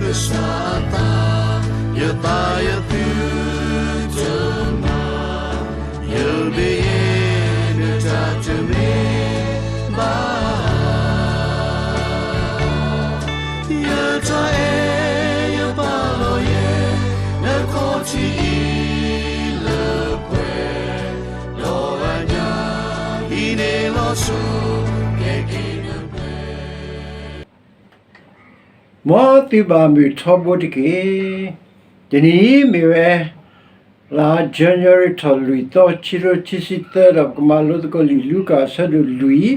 ကစၢ်အသး, ယသးယသုတမၤ, ယမ့ၢ်ယဲ နတၢ်တမ့ၢ်ဘၣ် ယတၢ်အဲၣ်ယပာ်လီၤယဲ နခီၣ်ထံးအံၤလၢပှဲၤ, ဒီးအညၣ်အံၤန့ၣ်လီၤဆီ ကဲက့ၤနပှဲၤ မ်သုဘၣ်မုာ်ထီဘိတက့ၢ်. တနံၤအံၤမ့ၢ်ဝဲ လါ January ထီၣ်လွံၢ်သီ ခံကထိခံဆံသၢ ဒီးပကမၤလိသကိးလံာ်လူၤကၣ်အဆၢဒိၣ်လွံၢ်,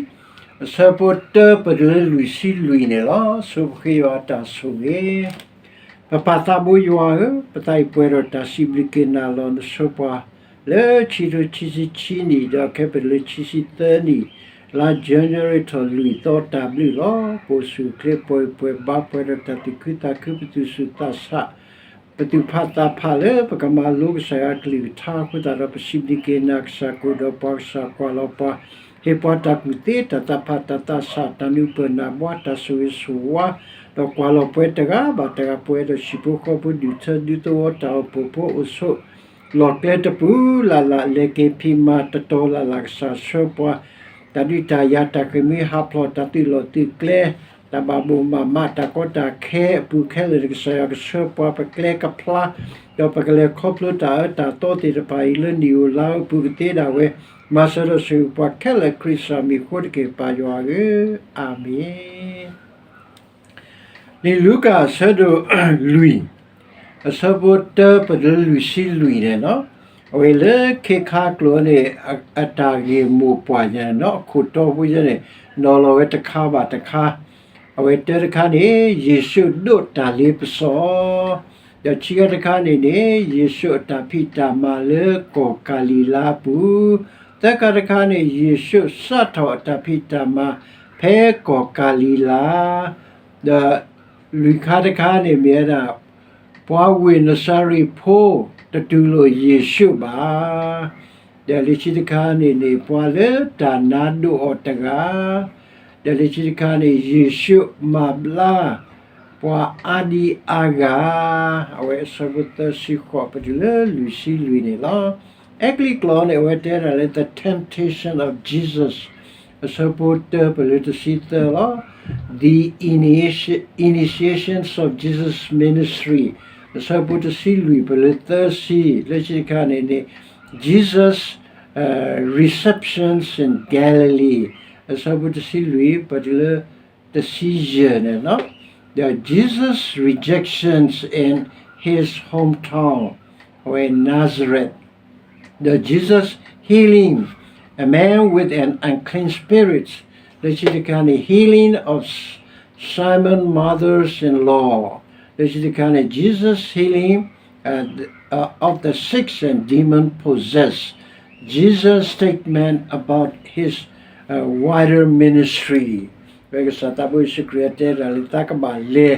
အဆၢဖိတၢပတုၤလၢလွံၢ်ဆံလွံၢ်န့ၣ်လီၤ. ဆိပဃ့ယွၤအတၢ်ဆိၣ်ဂ့ၤ ပပၢ်သးဘိယွၤဧၢ, ပသးအံၤပှဲၤဒီးတၢ်စံးဘျုးက့ၤနၤလီၤ. နဆိပှၤလၢခံကထိခံဆံခံနံၣ် ဒီးခဲပတုၤလၢခံဆံသၢနံၣ်, လါ January ထီၣ်လွံၢ်သီတၢ်ဘျုးလီၤ. ပအိၣ်ဆူၣ်အိၣ်ချ့ ပှဲၤပှဲၤဘါ ပှဲၤဒီးတၢ်သူၣ်ခုသးခု ပသူၣ်ဆူၣ်သးဆာ် ပသူၣ်ဖးသးဖးလၢပကမၤလိကစၢ်ယွၤအကလုၢ်ကထါအဃိသတးဒီး ပစံးဘျုးက့ၤနၤ ကစၢ်ကအိၣ်ဒီးပှၤ ကစၢ်ကွၢ်လီၤပှၤ, ဟ့ၣ်ပှၤတၢ်ကူၣ်သ့ တၢ်သးဖး တၢ်သးဆး တၢ်နၢ်ပၢၢ်နၢ်ဘှါ တၢ်ဆိၣ်ဂ့ၤဆိၣ်ဝါ, ဒီးကွၢ်လီၤပှၤတဂၤဘၣ်တဂၤ ပှဲၤဒီးဟံၣ်ဖိဃီဖိ ဒူၣ်ထၢဒူသဝီ တၢ်အိၣ်ဖှိၣ်ဖိ အိၣ်ဆိးလီၢ်ကျဲတပူၤလၢ်လၢ် လဲၤက့ၤဖံးမၤတတီၤလၢ်လၢ် ကစၢ်ဆှၢပှၤ တၢ်ဒုးတၢ်ယၤ တၢ်ဃ့ၢ်မှံဟးဖျိး တၢ်သုးလီၢ်သုးကျဲ တၢ်ဘၣ်ဘိၣ်မးမး တၢ်ကီတၢ်ခဲအပူၤခဲလၢာ်န့ၣ် ကစၢ်ယွၤကဆှၢပှၤ ပကျဲကဖျါ, ဒီးပကလဲၤခီဖျိတၢ်အၢတၢ်သီသ့ၣ်တဖၣ်အံၤ လၢနံၣ်ဧိၤလါဧိၤအပူၤကသ့ဒၣ်ဝဲ, မၤစၢၤဒီးဆိၣ်ဂ့ၤပှၤခဲလၢာ်ခရံာ်ကစၢ်မံၤအဃိတက့ၢ် ပၢ်ယွၤဧၢ, အၤမ့ၣ်. လံာ်လူၤကၣ်အဆၢဒိၣ်လွံၢ်, အဆၢဖိတၢပတုၤလၢလွံၢ်ဆံလွံၢ်န့ၣ်လီၤ. အဝဲလၢခ့ခါကျိာ်န့ၣ် အတၢ်ဂ့ၢ်မိၢ်ပှၢ်ယဲန့ၣ်လီၤ. အခိၣ်တီဖိယဲန့ၣ် နီၤလီၤဝဲတခါဘၣ်တခါ, အဝဲတၢတခါန့ၣ် ယ့ၣ်ၡူးဒိးတၢ်လ့ပစီ, ဒီးခံခါတခါန့ၣ်န့ၣ် ယ့ၣ်ၡူးအတၢ်ဖံးတၢ်မၤလၢကီၢ်ကၤလံၤလါအပူၤ, သၢခါတခါန့ၣ် ယ့ၣ်ၡူးစးထီၣ်အတၢ်ဖံးတၢ်မၤဖဲကီၢ်ကၤလံၤလါ, ဒီးလွံၢ်ခါတခါန့ၣ်မ့ၢ်ဝဲဒၣ် ပှၤဝ့ၢ်နစၤရ့းဖိ တတူၢ်လိာ်ယ့ၣ်ၡူးဘၣ်, ဒီးလၢခံတခါန့ၣ်န့ၣ် ပှၤလၢတၢ်နါဒိၣ်အီၤတဂၤ, ဒီးလၢခံတခါန့ၣ် ယ့ၣ်ၡူးမၤဘျါ ပှၤအါဒံအါဂၤ, အဝဲအဆၢဖိသၢဆံဃိး ပတုၤလၢလွံၢ်ဆံလွံၢ်န့ၣ်လီၤ. အဲကလံးကျိာ်န့ၣ် အဝဲတဲဒၣ်လၢ The Temptation of Jesus, အဆၢဖိတၢပတုၤလၢတဆံသၢလီၤ. The Initi- Initiations of Jesus' Ministry, အဆၢဖိတဆံလွံၢ်ပတုၤလၢသၢဆံ, လၢခံတခါန့ၣ်န့ၣ် Jesus, uh, Receptions in Galilee, အဆၢဖိတဆံလွံၢ်ပတုၤလၢ တဆံယဲၢ်န့ၣ်လီၤ. The Jesus' rejections in his hometown, အဝဲ Nazareth, the Jesus healing a man with an unclean spirit, လၢခံတခါန့ၣ် healing of Simon mother's-in-law, လၢခံတခါန့ၣ် Jesus healing uh, uh, of the sick and demon possessed, Jesus' statement about his uh, wider ministry, ဝဲကစၢ်သးဘိယ့ၣ်ၡူးခရံာ်အတဲတၢ်လၢသးကဘၣ်လဲ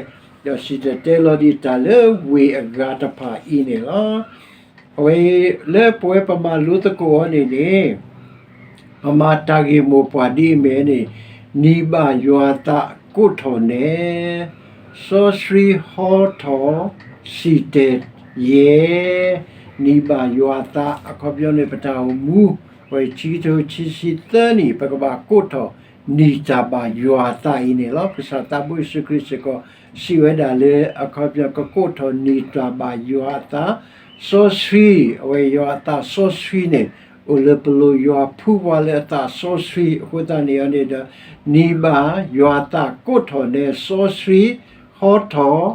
ၤ, ဒီးစံၣ်တဲၤတဲလီၤဒံးတၢ်လၢဝ့ၢ်အဂၤတဖၣ်အံၤန့ၣ်လီၤ. အဝဲလၢပဝဲပမၤလိသကိးအီၤန့ၣ်န့ၣ် ပမၤတၢ်ဂ့ၢ်မိၢ်ပှၢ်ဒ်အမ့ၢ်န့ၣ်, နံၤဘၣ်ယွၤအသးကိးထီၣ်နဲ, စီဆှံဟီထီၣ်စံၣ်တဲၤယဲ, နံၤဘၣ်ယွၤအသး အခီပညီန့ၣ် ပတၢ်အိၣ်မူ, ဝဲခံကထိခံဆံသၢနံၣ် ပကဘၣ်ကိးထီၣ်နံၤတၢ်ဘၣ်ယွၤအသးအံၤန့ၣ်လီၤ. ကစၢ်သးဘိယ့ၣ်ၡူးခရံာ်စ့ၢ်ကီး စံးဝဲဒၣ်လၢ အခီပညီ ကကိးထီၣ်နံၤတၢ်ဘၣ်ယွၤအသး, စီဆှံ, အဝဲယွၤအသးစီဆှံန့ၣ် အိၣ်လၢပလိၤ ယွၤဖှူပှၤလၢအသးစီဆှံ အဃိသတးန့ၣ်န့ၣ်ဒီး နံၤဘၣ်ယွၤအသးကိးထီၣ်နဲ စီဆှံဟီထီၣ်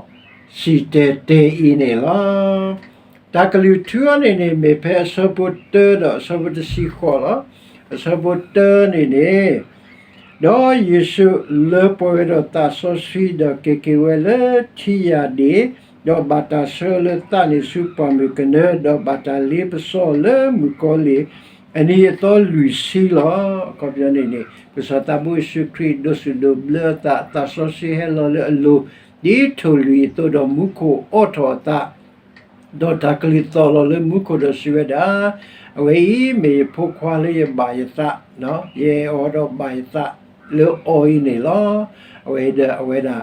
စံၣ်တဲၤတဲအံၤန့ၣ်လီၤ. တၢ်ကလုၢ်ထူအီၤန့ၣ်န့ၣ် မ့ၢ်ဖဲအဆၢဖိတၢဒီးအဆၢဖိတဆံဃိးလီၤ. အဆၢဖိတၢန့ၣ်န့ၣ် ဒီးယ့ၣ်ၡူးလၢပှဲၤဝဲဒီးသးစီဆှံ ဒီးက့ၤက့ၤဝဲလၢထံယၢ်ဒ့ၣ်, ဒီးဘၣ်တၢ်ဆှၢလၢသးန့ၣ်ဆူပှၢ်မုၢ်ကနၢ, ဒီးဘၣ်တၢ်လ့ပစီလၢမုၣ်ကီၤလံၢ် အနံၤအသီလွံၢ်ဆံလီၤ. အခီပညီန့ၣ်န့ၣ် ကစၢ်သးဘိယ့ၣ်ၡူးခရံာ်ဒိးစူၣ်ဒိးဘျၢအသး, သးစီဆှံဟဲလီၤလၢအလိၤ ဒ်ထိၣ်လွံၢ်အသိးဒီးမူခိၣ်အိးထီၣ်အသး ဒီးတၢ်ကလုၢ်သီၣ်လီၤလၢမူခိၣ်ဒီးစံးဝဲဒၣ်, အဝဲအံၤမ့ၢ်ယဖိခွါလၢယဘၣ်ယသး, ယအဲၣ်အီၤဒီးဘၣ်ယသးလၢအီၤအံၤန့ၣ်လီၤ. အဝဲဒီးအဝဲဒၣ်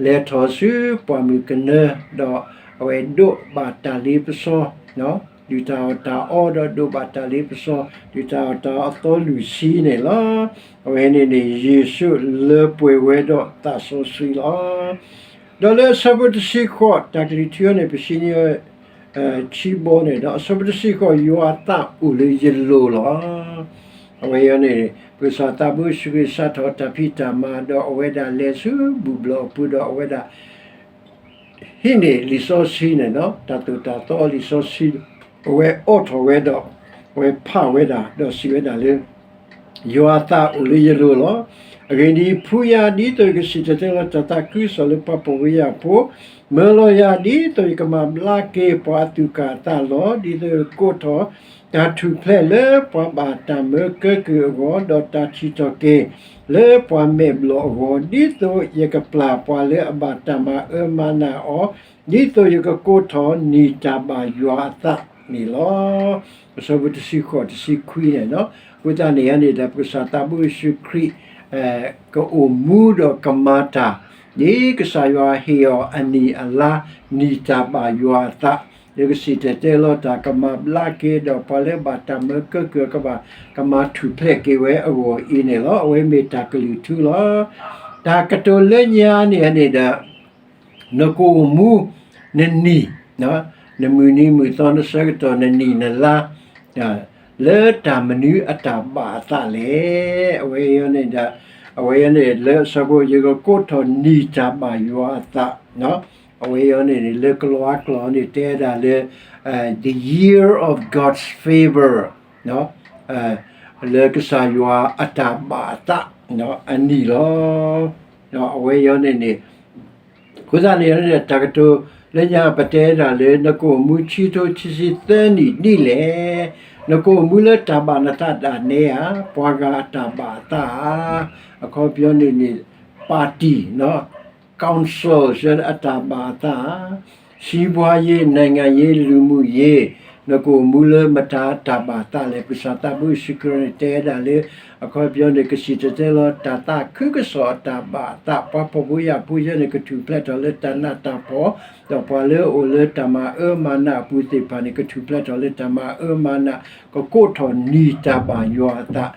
လဲၤထီၣ်ဆူပှၢ်မုၢ်ကနၢ, ဒီးအဝဲဒိးဘၣ်တၢ်လ့ပစီ, ဒုၣ်တၢ်အီၣ်တၢ်အီဒီးဒိးဘၣ်တၢ်လ့ပစီ, ဒုၣ်တၢ်အီၣ်တၢ်အီအသီလွံၢ်ဆံန့ၣ်လီၤ. အဝဲန့ၣ်န့ၣ် ယ့ၣ်ၡူးလၢပှဲၤဝဲဒီးသးစီဆှံလီၤ. ဒီးလၢအဆၢဖိတဆံဃိး, တၢ်ကလုၢ်ထူအံၤန့ၣ် ပစံးန့ၢ် ဆံဘီန့ၣ်ဒီး အဆၢဖိတဆံဃိး, ယွၤအသးအိၣ်လၢယလိၤလီၤ. အဝဲအံၤန့ၣ် ပကစၢ်သးဘိယ့ၣ်ၡူးခရံာ်စးထီၣ်တၢ်ဖံးတၢ်မၤ ဒီးအဝဲဒၣ်လဲၤဆူဘူၣ်ဘျီၣ်အပူၤဒီးအဝဲဒၣ် ဟံးန့ၢ်လံာ်စီဆှံန့ၣ်ဒီး တၢ်သိၣ်တၢ်သီလံာ်စီဆှံ, အဝဲအိးထီၣ်ဝဲဒီး အဝဲဖးဝဲဒၣ် ဒီးစံးဝဲဒၣ်လၢ ယွၤအသးအိၣ်လၢယလိၤလီၤ. အဂ့ၢ်ဒ်အံၤ, ဖှူယၤဒ်သိးယကစံၣ်တဲၤတဲလီၤတၢ်သးခုကစီၣ်လၢပှၤဖှီၣ်ဖိယာ်ဖိ, မၢလီၤယၤဒ်သိးယကမၤဘျါက့ၤပှၤအသူၣ်ကၢ်အသးအလီၢ်, ဒ်သိးယကကိးထီၣ်တၢ်ထူၣ်ဖျဲးလၢပှၤဘၣ်တၢ်မၢကၢကုၢ်အဂီၢ်, ဒီးတၢ်ထံၣ်ထီၣ်က့ၤလၢပှၤမဲာ်ဘျီၣ်အဂီၢ်, ဒ်သိးယကပျၢ်ပှၤလၢအဘၣ်တၢ်မၤအၢမၤနးအီၤ, ဒ်သိးယကကိးထီၣ်နံၣ်တၢ်ဘၣ်ယွၤအသးန့ၣ်လီၤ. အဆၢဖိတဆံဃိး တဆံခွံန့ၣ်လီၤ. အဃိသတးန့ၣ်န့ၣ်ဒီး ပကစၢ်သးဘိယ့ၣ်ၡူးခရံာ် ကအိၣ်မူဒီးကမၤတၢ် ဒ်ကစၢ်ယွၤဟ့ၣ်အီၤအနံၣ်အလါ နံၣ်တၢ်ဘၣ်ယွၤအသး, လၢကစံၣ်တဲၤတဲလီၤတၢ် ကမၤဘျါက့ၤဒီးပှၤလၢဘၣ်တၢ်မၢကၢကုၢ်ကဘၣ် ကမၤထူၣ်ဖျဲးက့ၤဝဲအဂီၢ်အံၤန့ၣ်လီၤ. အဝဲမ့ၢ်တၢ်ကလုၢ်ထူလီၤ. တၢ်ကတိၤလၢညါန့ၣ်န့ၣ်ဒီး နကအိၣ်မူ နနံၣ်, နမုၢ်နံၤမုၢ်သီ နဆၢကတီၢ် နနံၣ်နလါ လၢတၢ်မနုၤအတၢ်ဘၣ်အသးလဲၣ်. အဝဲအံၤန့ၣ်ဒီး အဝဲအံၤန့ၣ် လၢအဆၢဖိ ယကကိးထီၣ်နံၣ်တၢ်ဘၣ်ယွၤအသး, အဝဲအံၤန့ၣ်န့ၣ် လၢကလံးကျိာ်န့ၣ် တဲဒၣ်လၢ the year of God's favor, လၢကစၢ်ယွၤအတၢ်ဘၣ်အသးအနံၣ်လီၤ. အဝဲအံၤန့ၣ်န့ၣ် အဃိသတးန့ၣ် တၢ်ကတိၤလၢညါ ပတဲဒၣ်လၢ နကအိၣ်မူခံကထိခံဆံသၢနံၣ်ဒ်လဲၣ်, နကအိၣ်မူလၢတၢ်ဘၣ်နသးဒၣ်နဲဧါ, ပှၤဂၤအတၢ်ဘၣ်အသးဧါ, အခီပညီန့ၣ်န့ၣ် party, council အတၢ်ဘၣ်အသးဧါ, စီးပွားရေး, နိုင်ငံရေး, လူမှုရေး, နကအိၣ်မူလၢမတၤအတၢ်ဘၣ်အသးလဲၣ်. ပကစၢ်သးဘိယ့ၣ်ၡူးခရံာ်န့ၣ် တဲဒၣ်လၢ အခီပညီန့ၣ် ကစံၣ်တဲၤတဲလီၤတၢ်သးခုကစီၣ်အတၢ်ဘၣ်အသး, ပှၤဖှီၣ်ဖိယာ်ဖိယဲန့ၣ် ကထူၣ်ဖျဲးထီၣ်လၢတၢ်နးတၢ်ဖှီၣ်, ဒီးပှၤလၢအအိၣ်လၢတၢ်မၤအၢမၤနးအပူၤသ့ၣ်တဖၣ်န့ၣ် ကထူၣ်ဖျဲးထီၣ်လၢတၢ်မၤအၢမၤနး, ကကိးထီၣ်နံၣ်တၢ်ဘၣ်ယွၤအသး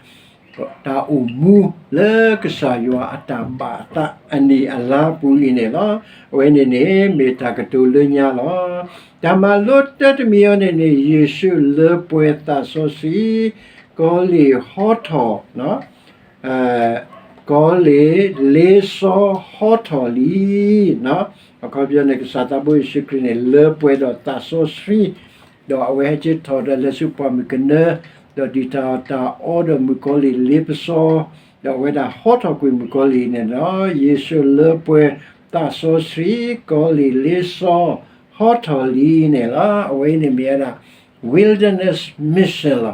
တၢ်အိၣ်မူလၢကစၢ်ယွၤအတၢ်ဘၣ်အသးအနံၣ်အလါပူၤအံၤန့ၣ်လီၤ. အဝဲန့ၣ်န့ၣ် မ့ၢ်တၢ်ကတိၤလၢညါလီၤ. တၢ်မၤလိတၢတမံၤအံၤန့ၣ်န့ၣ် ယ့ၣ်ၡူးလၢပှဲၤသးစီဆှံ, ကီလ့ၣ်ဟီထီၣ်, ကီလ့ၣ်လ့စီဟီထီၣ်လံ. အခီပညီန့ၣ် ကစၢ်သးဘိယ့ၣ်ၡူးခရံာ်န့ၣ် လၢပှဲၤဒီးသးစီဆှံ ဒီးအဝဲဟဲက့ၤထီၣ်ဒီးလဲၤဆူပှၢ်မုၢ်ကနၢ, ဒီးဒုၣ်တၢ်အီၣ်တၢ်အီဒီးမုၣ်ကီၤလံၢ်လ့ပစီ, ဒီးအဝဲဒၣ်ဟီထီၣ်ကွံာ်မုၣ်ကီၤလံၢ်န့ၣ်လီၤ. ယ့ၣ်ၡူးလၢပှဲၤသးစီဆှံ ကီၤလံၢ်လ့စီ ဟီထီၣ်လံန့ၣ်လီၤ. အဝဲအံၤန့ၣ်မ့ၢ်ဝဲဒၣ် wilderness mission လီၤ.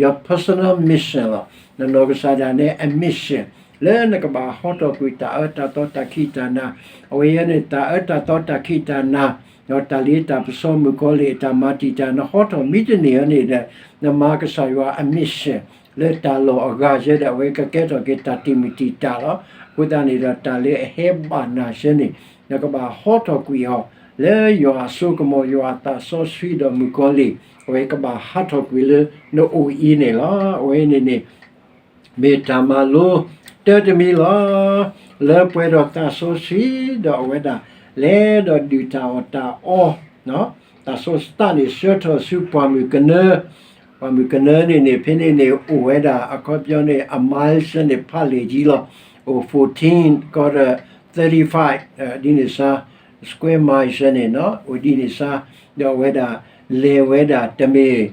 Your personal mission လီၤ. နနီၢ်ကစၢ်ဒၣ်နဲအ mission လၢနကဘၣ်ဟီထီၣ်ကွံာ်တၢ်အၢတၢ်သီတၢ်ခံးတၢ်နၤ, အဝဲအံၤန့ၣ် တၢ်အၢတၢ်သီတၢ်ခံးတၢ်နၤ, ဒီးတၢ်လ့တၢ်ပစီမုၣ်ကီၤလံၢ်အတၢ်မၤတံာ်တာ် နဟီထီၣ်မံတန့ၢ်အံၤန့ၣ်ဒီး နမၤကစၢ်ယွၤအ mission လၢတၢ်လီၢ်အဂၤယဲဒီး အဝဲကကဲထီၣ်က့ၤတၢ်တံာ်မုၢ်တံာ်တာ်လီၤ. အဃိသတးန့ၣ်ဒီး တၢ်လၢအဟဲဘၣ်နၤယဲန့ၣ် နကဘၣ်ဟီထီၣ်ကွံာ်အီၤ လၢယွၤအစိကမီၤ ယွၤအသးစီဆှံဒီးမုၣ်ကီၤလံၢ် အဝဲကဘၣ်ဟးထီၣ်ကွံာ်လၢနအိၣ်အံၤန့ၣ်လီၤ. အဝဲန့ၣ်န့ၣ် မ့ၢ်တၢ်မၤလိတၢတမံၤလီၤ. လၢပှဲၤဒီးသးစီဆှံ ဒီးအဝဲဒၣ်လဲၤဒီးဒုၣ်တၢ်အီၣ်တၢ်အီ, တၢ်စီၤစတၢ်န့ၣ် ဆှၢထီၣ်ဆူပှၢ်မုၢ်ကနၢ, ပှၢ်မုၢ်ကနၢန့ၣ်န့ၣ် ဖဲန့ၣ်န့ၣ် အိၣ်ဝဲဒၣ် အခီပညီန့ၣ် အ miles န့ၣ် ဖးလဲၢ်ကံလီၤ. အိၣ် fourteen ကီးဒီး thirty-five ဒ်န့ၣ်စါ square miles န့ၣ် အိၣ်ဒ်န့ၣ်စါ, ဒီးအဝဲဒၣ်လဲၤဝဲဒၣ်တမ့ၢ်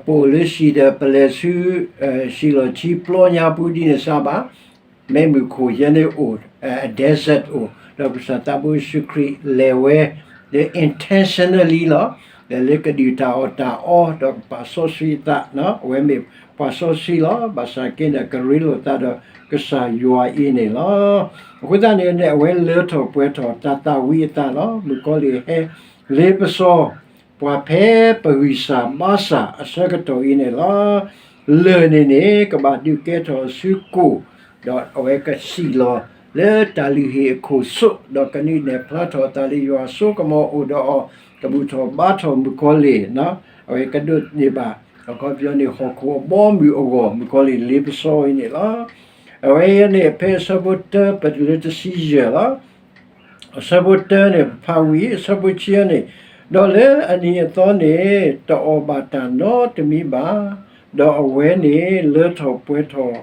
ပအိၣ်လၢဟံၣ်ဒီး ပလဲၤဆူ ဟံၣ်လီၢ်ခံပျီညါပူၤဒ်န့ၣ်စါဘၣ်. မ့ၢ်မုၢ်ခိၣ်ယဲန့ၣ်အိၣ် အ desert အိၣ်, ဒီးကစၢ်သးဘိယ့ၣ်ၡူးခရံာ်လဲၤဝဲ ဒီး intentionally လီၤ. လဲၤလၢကဒုၣ်တၢ်အီၣ်တၢ်အီ ဒီးကပာ်စီဆှံအသး, အဝဲမ့ၢ်ပှၤစီဆှံလီၤ. ဘၣ်ဆၣ်က့ဒီး ကရ့လိာ်သးဒီးကစၢ်ယွၤအံၤန့ၣ်လီၤ. အဃိသတးန့ၣ်န့ၣ် အဝဲလၢထီၣ်ပှဲၤထီၣ်တၢ်သၣ်ဝံၤအသးလီၤ. မုၣ်ကီၤလံၢ်ဟဲလ့ပစီ ပှၤဖဲပဂံၢ်စၢ်ဘါစၢ်အဆၢကတီၢ်အံၤန့ၣ်လီၤ. လၢၢ်န့ၣ်န့ၣ် ကဘၣ်ဒုးကဲထီၣ်ဆူကိၣ်, ဒီးအဝဲကစံၣ်လီၤ လၢတၢ်လုၢ်ဟံၣ်အခိၣ်စိး ဒီးကနုာ်နဲၣ်ဖျါထီၣ်အသးလၢယွၤအစိကမီၤအိၣ်ဒီးအီၤ, ကဘူၣ်ထီၣ်ဘါထီၣ်မုၣ်ကီၤလံၢ်, အဝဲကဒိးန့ၢ်ဘၣ်, အခီပညီန့ၣ် ဟီၣ်ခိၣ်အဘီအမုၢ်အဂီၢ် မုၣ်ကီၤလံၢ်လ့ပစီဝဲန့ၣ်လီၤ. အဝဲအံၤန့ၣ် ဖဲအဆၢဖိတၢ ပတုၤလၢတဆံယဲၢ်လီၤ. အဆၢဖိတၢန့ၣ် ပဖးဝံၤ အဆၢဖိခံန့ၣ်, ဒီးလၢအနံၤအသီန့ၣ် တအီၣ်ဘၣ်တၢ်နီတမံၤဘၣ်, ဒီးအဝဲန့ၣ် လၢထီၣ်ပှဲၤထီၣ်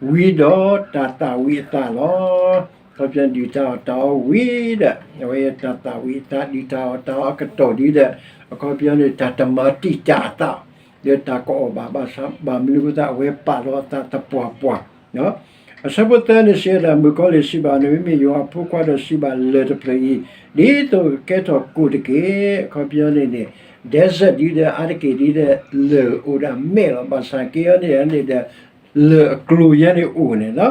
ဝံၤဒီး တၢ်သၣ်ဝံၤအသးလီၤ. အခီပညီဒုၣ်တၢ်အီၣ်တၢ်အီဝံၤဒီး အဝဲတၢ်သၣ်ဝံၤအသး ဒုၣ်တၢ်အီၣ်တၢ်အီအကတီၢ်ဒ်ဒီး အခီပညီန့ၣ် တၢ်တမၤတံာ်တာ်အသး ဒီးတၢ်ကအီၣ်ဘၣ်ဘၣ်ဆၣ် ဘၣ်မနုၤအဃိသတး အဝဲပာ်လီၤအသးသပှၢ်ပှၢ် အဆၢဖိသၢန့ၣ်စံးဝဲဒၣ် မုၣ်ကီၤလံၢ်စံးဘၣ် နမ့မ့ၢ်ယွၤအဖိခွါဒီးစံးဘၣ်လၢၢ်တဖျၢၣ်အံၤ, ဒ်သိးကကဲထီၣ်ကိၣ်တက့ၢ်. အခီပညီန့ၣ်န့ၣ် desert ဒ်ဒီးအါတက့ၢ်ဒ်ဒီး လၢၢ်အိၣ်ဒၣ်မဲာ်လီၤ. ဘၣ်ဆၣ်က့အီၤန့ၣ်န့ၣ်ဒီး လၢၢ်အကျိၤယဲန့ၣ်အိၣ်န့ၣ်လီၤ.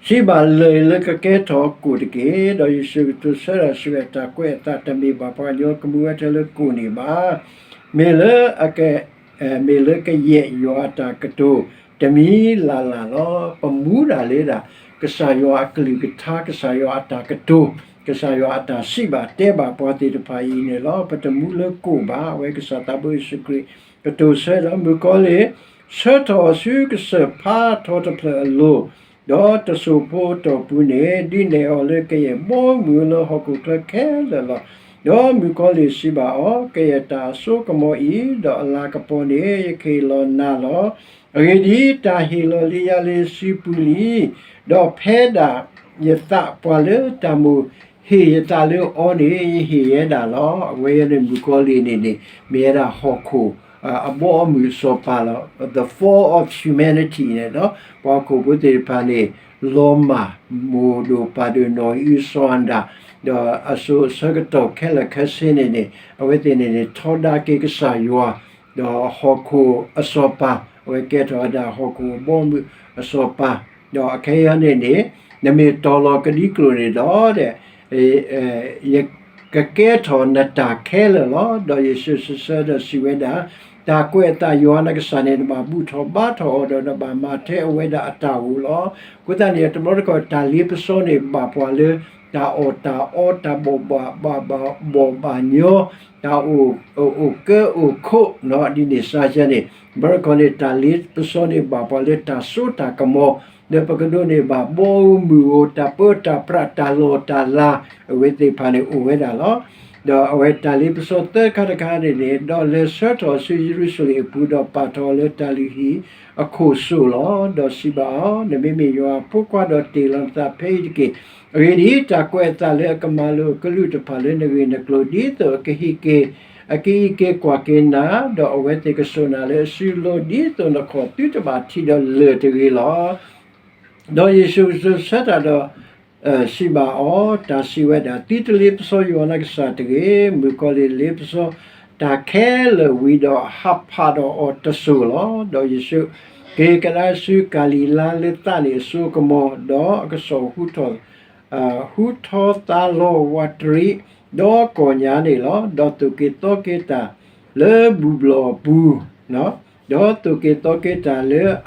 စံးဘၣ်လၢၢ်အံၤလၢကကဲထီၣ်ကိၣ်တက့ၢ်. ဒီးယ့ၣ်ၡူးကတိၤဆၢတၢ်စံးဝဲ တၢ်ကွဲးအသးတမ့ၢ်ဘၣ်ပှၤကညီကမူဝဲထဲလၢကိၣ်န့ၣ်ဘၣ်. မ့ၢ်လၢအက မ့ၢ်လၢကယဲၢ်ယွၤအတၢ်ကတိၤတမံၤလၢ်လၢ်လီၤ. ပမူဒၣ်လၢဒၣ် ကစၢ်ယွၤအကလုၢ်ကထါ ကစၢ်ယွၤအတၢ်ကတိၤ ကစၢ်ယွၤအတၢ်စံးဘၣ်တဲဘၣ်ပှၤသ့ၣ်တဖၣ်အံၤန့ၣ်လီၤ. ပတမူလၢကိၣ်ဘၣ်. အဝဲကစၢ်သးဘိယ့ၣ်ၡူးခရံာ် ကတိၤဆၢဒီး မုၣ်ကီၤလံၢ် ဆၢထီၣ်အီၤဆူကစၢၢ်ဖးထီတဖျၢၣ်အလိၤ ဒီးတစိၢ်ဖိတီၢ်ပူၤန့ၣ် ဒုးနဲၣ်အီၤလၢကယဲၢ်ဘီမုၢ်လၢဟီၣ်ခိၣ်ချၢခဲလၢာ်လီၤ. ဒီးမုၣ်ကီၤလံၢ်စံးဘၣ်အီၤ, ကယဲၢ်တၢ်အစိကမီၤအံၤ ဒီးအလၤကပီၤန့ၣ် ယကဟ့ၣ်လီၤနၤလီၤ. အဂ့ၢ်ဒ်အံၤ, တၢ်ဟ့ၣ်လီၤလံယၤလၢစုပူၤလံ, ဒီးဖဲဒၣ်ယသးပှၤလၢတၢ်မိၣ်ဟ့ၣ်ယသးလၢအီၤန့ၣ် ယဟ့ၣ်ယဲဒၣ်လီၤ. အဝဲန့ၣ်မုၣ်ကီၤလံၢ်န့ၣ်န့ၣ် မ့ၢ်ဝဲဒၣ်ဟီၣ်ခိၣ် အဘီအမုၢ်အစီၤပၤလီၤ. The fall of humanity န့ၣ်လီၤ. ပှၤဟီၣ်ခိၣ်ဖိသ့ၣ်တဖၣ်န့ၣ် လီၤမၢ် မိၢ်ဒိၣ်ပၢ်ဒိၣ်နီၢ်အံၣ်အုစီၤအၤဒၣ်, ဒီးအစိၤအဆၢကတီၢ်ခဲလၢာ်ခဲဆ့န့ၣ်န့ၣ် အဝဲသ့ၣ်န့ၣ်န့ၣ် ထီဒါက့ၤကစၢ်ယွၤ ဒီးဟီၣ်ခိၣ်အစီၤပၤ, အဝဲကဲထီၣ်ဝဲဒၣ်ဟီၣ်ခိၣ်အဘီအမုၢ်အစီၤပၤ, ဒီးအခဲအံၤန့ၣ်န့ၣ် နမ့ၢ်တီၤလီၤကဒံကလိာ်န့ၣ်ဒီး ယကကဲထီၣ်နတၢ်ခဲလၢာ်လီၤ. ဒီးယ့ၣ်ၡူးစံးဆၢဒီးစံးဝဲဒၣ်, တၢ်ကွဲးအသးယွၤနကစၢ်န့ၣ် နဘၣ်ဘူၣ်ထီၣ်ဘါထီၣ်အီၤဒီး နဘၣ်မၤထဲအဝဲဒၣ်အတၢ်အိၣ်လီၤ. အဃိသတးန့ၣ် တဘျီတခီၣ် တၢ်လ့ပစီန့ၣ် ဘၣ်ပှၤလၢ တၢ်အီၣ်တၢ်အီ တၢ်ဘီၣ်ဘၣ်ဘၣ်ဘၣ်ဘီၣ်ဘၣ်ညီ တၢ်အိၣ် အိၣ်ကၢအိၣ်ခိး ဒ်န့ၣ်စါယဲန့ၣ် တဘျီတခီၣ်န့ၣ် တၢ်လ့ပစီန့ၣ် ဘၣ်ပှၤလၢတၢ်စိတၢ်ကမီၤ လၢပကဒိးန့ၢ်ဘၣ်ဘီဧိၤမုၢ်ဧိၤ တၢ်ပၢတၢ်ပြး တၢ်လီၢ်တၢ်လၤ အဝဲသ့ၣ်တဖၣ်န့ၣ်အိၣ်ဝဲဒၣ်လီၤ. ဒီးအဝဲတၢ်လ့ပစီသၢခါတခါန့ၣ်န့ၣ် ဒီးလဲၤဆၢထီၣ်ဆူယရူၤၡလ့ၣ်အပူၤ ဒီးပာ်ထီၣ်အီၤလၢတၢ်လုၢ်ဟံၣ်အခိၣ်စိးလီၤ. ဒီးစံးဘၣ်အီၤ, နမ့မ့ၢ်ယွၤအဖိခွါဒီးတ့ၢ်လီၤနသးဖဲအံၤတက့ၢ်. အဂ့ၢ်ဒ်အံၤ, တၢ်ကွဲးအသးလၢအကမၤလိာ်အကလုၢ်တဖၣ်လၢနဂ့ၢ်နကျိၤ ဒ်သိးအကဟံးက့ၤ အကအံးက့ၤကွၢ်က့ၤနၤ, ဒီးအဝဲသ့ၣ်ကစိာ်နၤလၢအစုလိၤ ဒ်သိးနခီၣ်သုတဘၣ်ထံးဒီးလၢၢ်တဂ့ၤလီၤ. ဒီးယ့ၣ်ၡူးကတိၤဆၢတၢ်ဒီး စံးဘၣ်အီၤ, တၢ်စံးဝဲဒၣ်, သုတလ့ပစီယွၤနကစၢ်တဂ့ၤ. မုၣ်ကီၤလံၢ်လ့ပစီတၢ်ခဲလၢာ်ဝံၤဒီး ဟးဖးဒီးအီၤတစိၢ်လီၤ. ဒီးယ့ၣ်ၡူးက့ၤကဒါဆူကၤလံၤလါလၢသးန့ၣ်အစိကမီၤ, ဒီးအကစီၣ်ဟူထီၣ် ဟူထီၣ်သါလီၤဝးတရံး ဒီးကီၢ်ညါန့ၣ်လီၤ. ဒီးသိၣ်က့ၤသီက့ၤတၢ်လၢဘူၣ်ဘျီၣ်အပူၤ, ဒီးသိၣ်က့ၤသီက့ၤတၢ်လၢ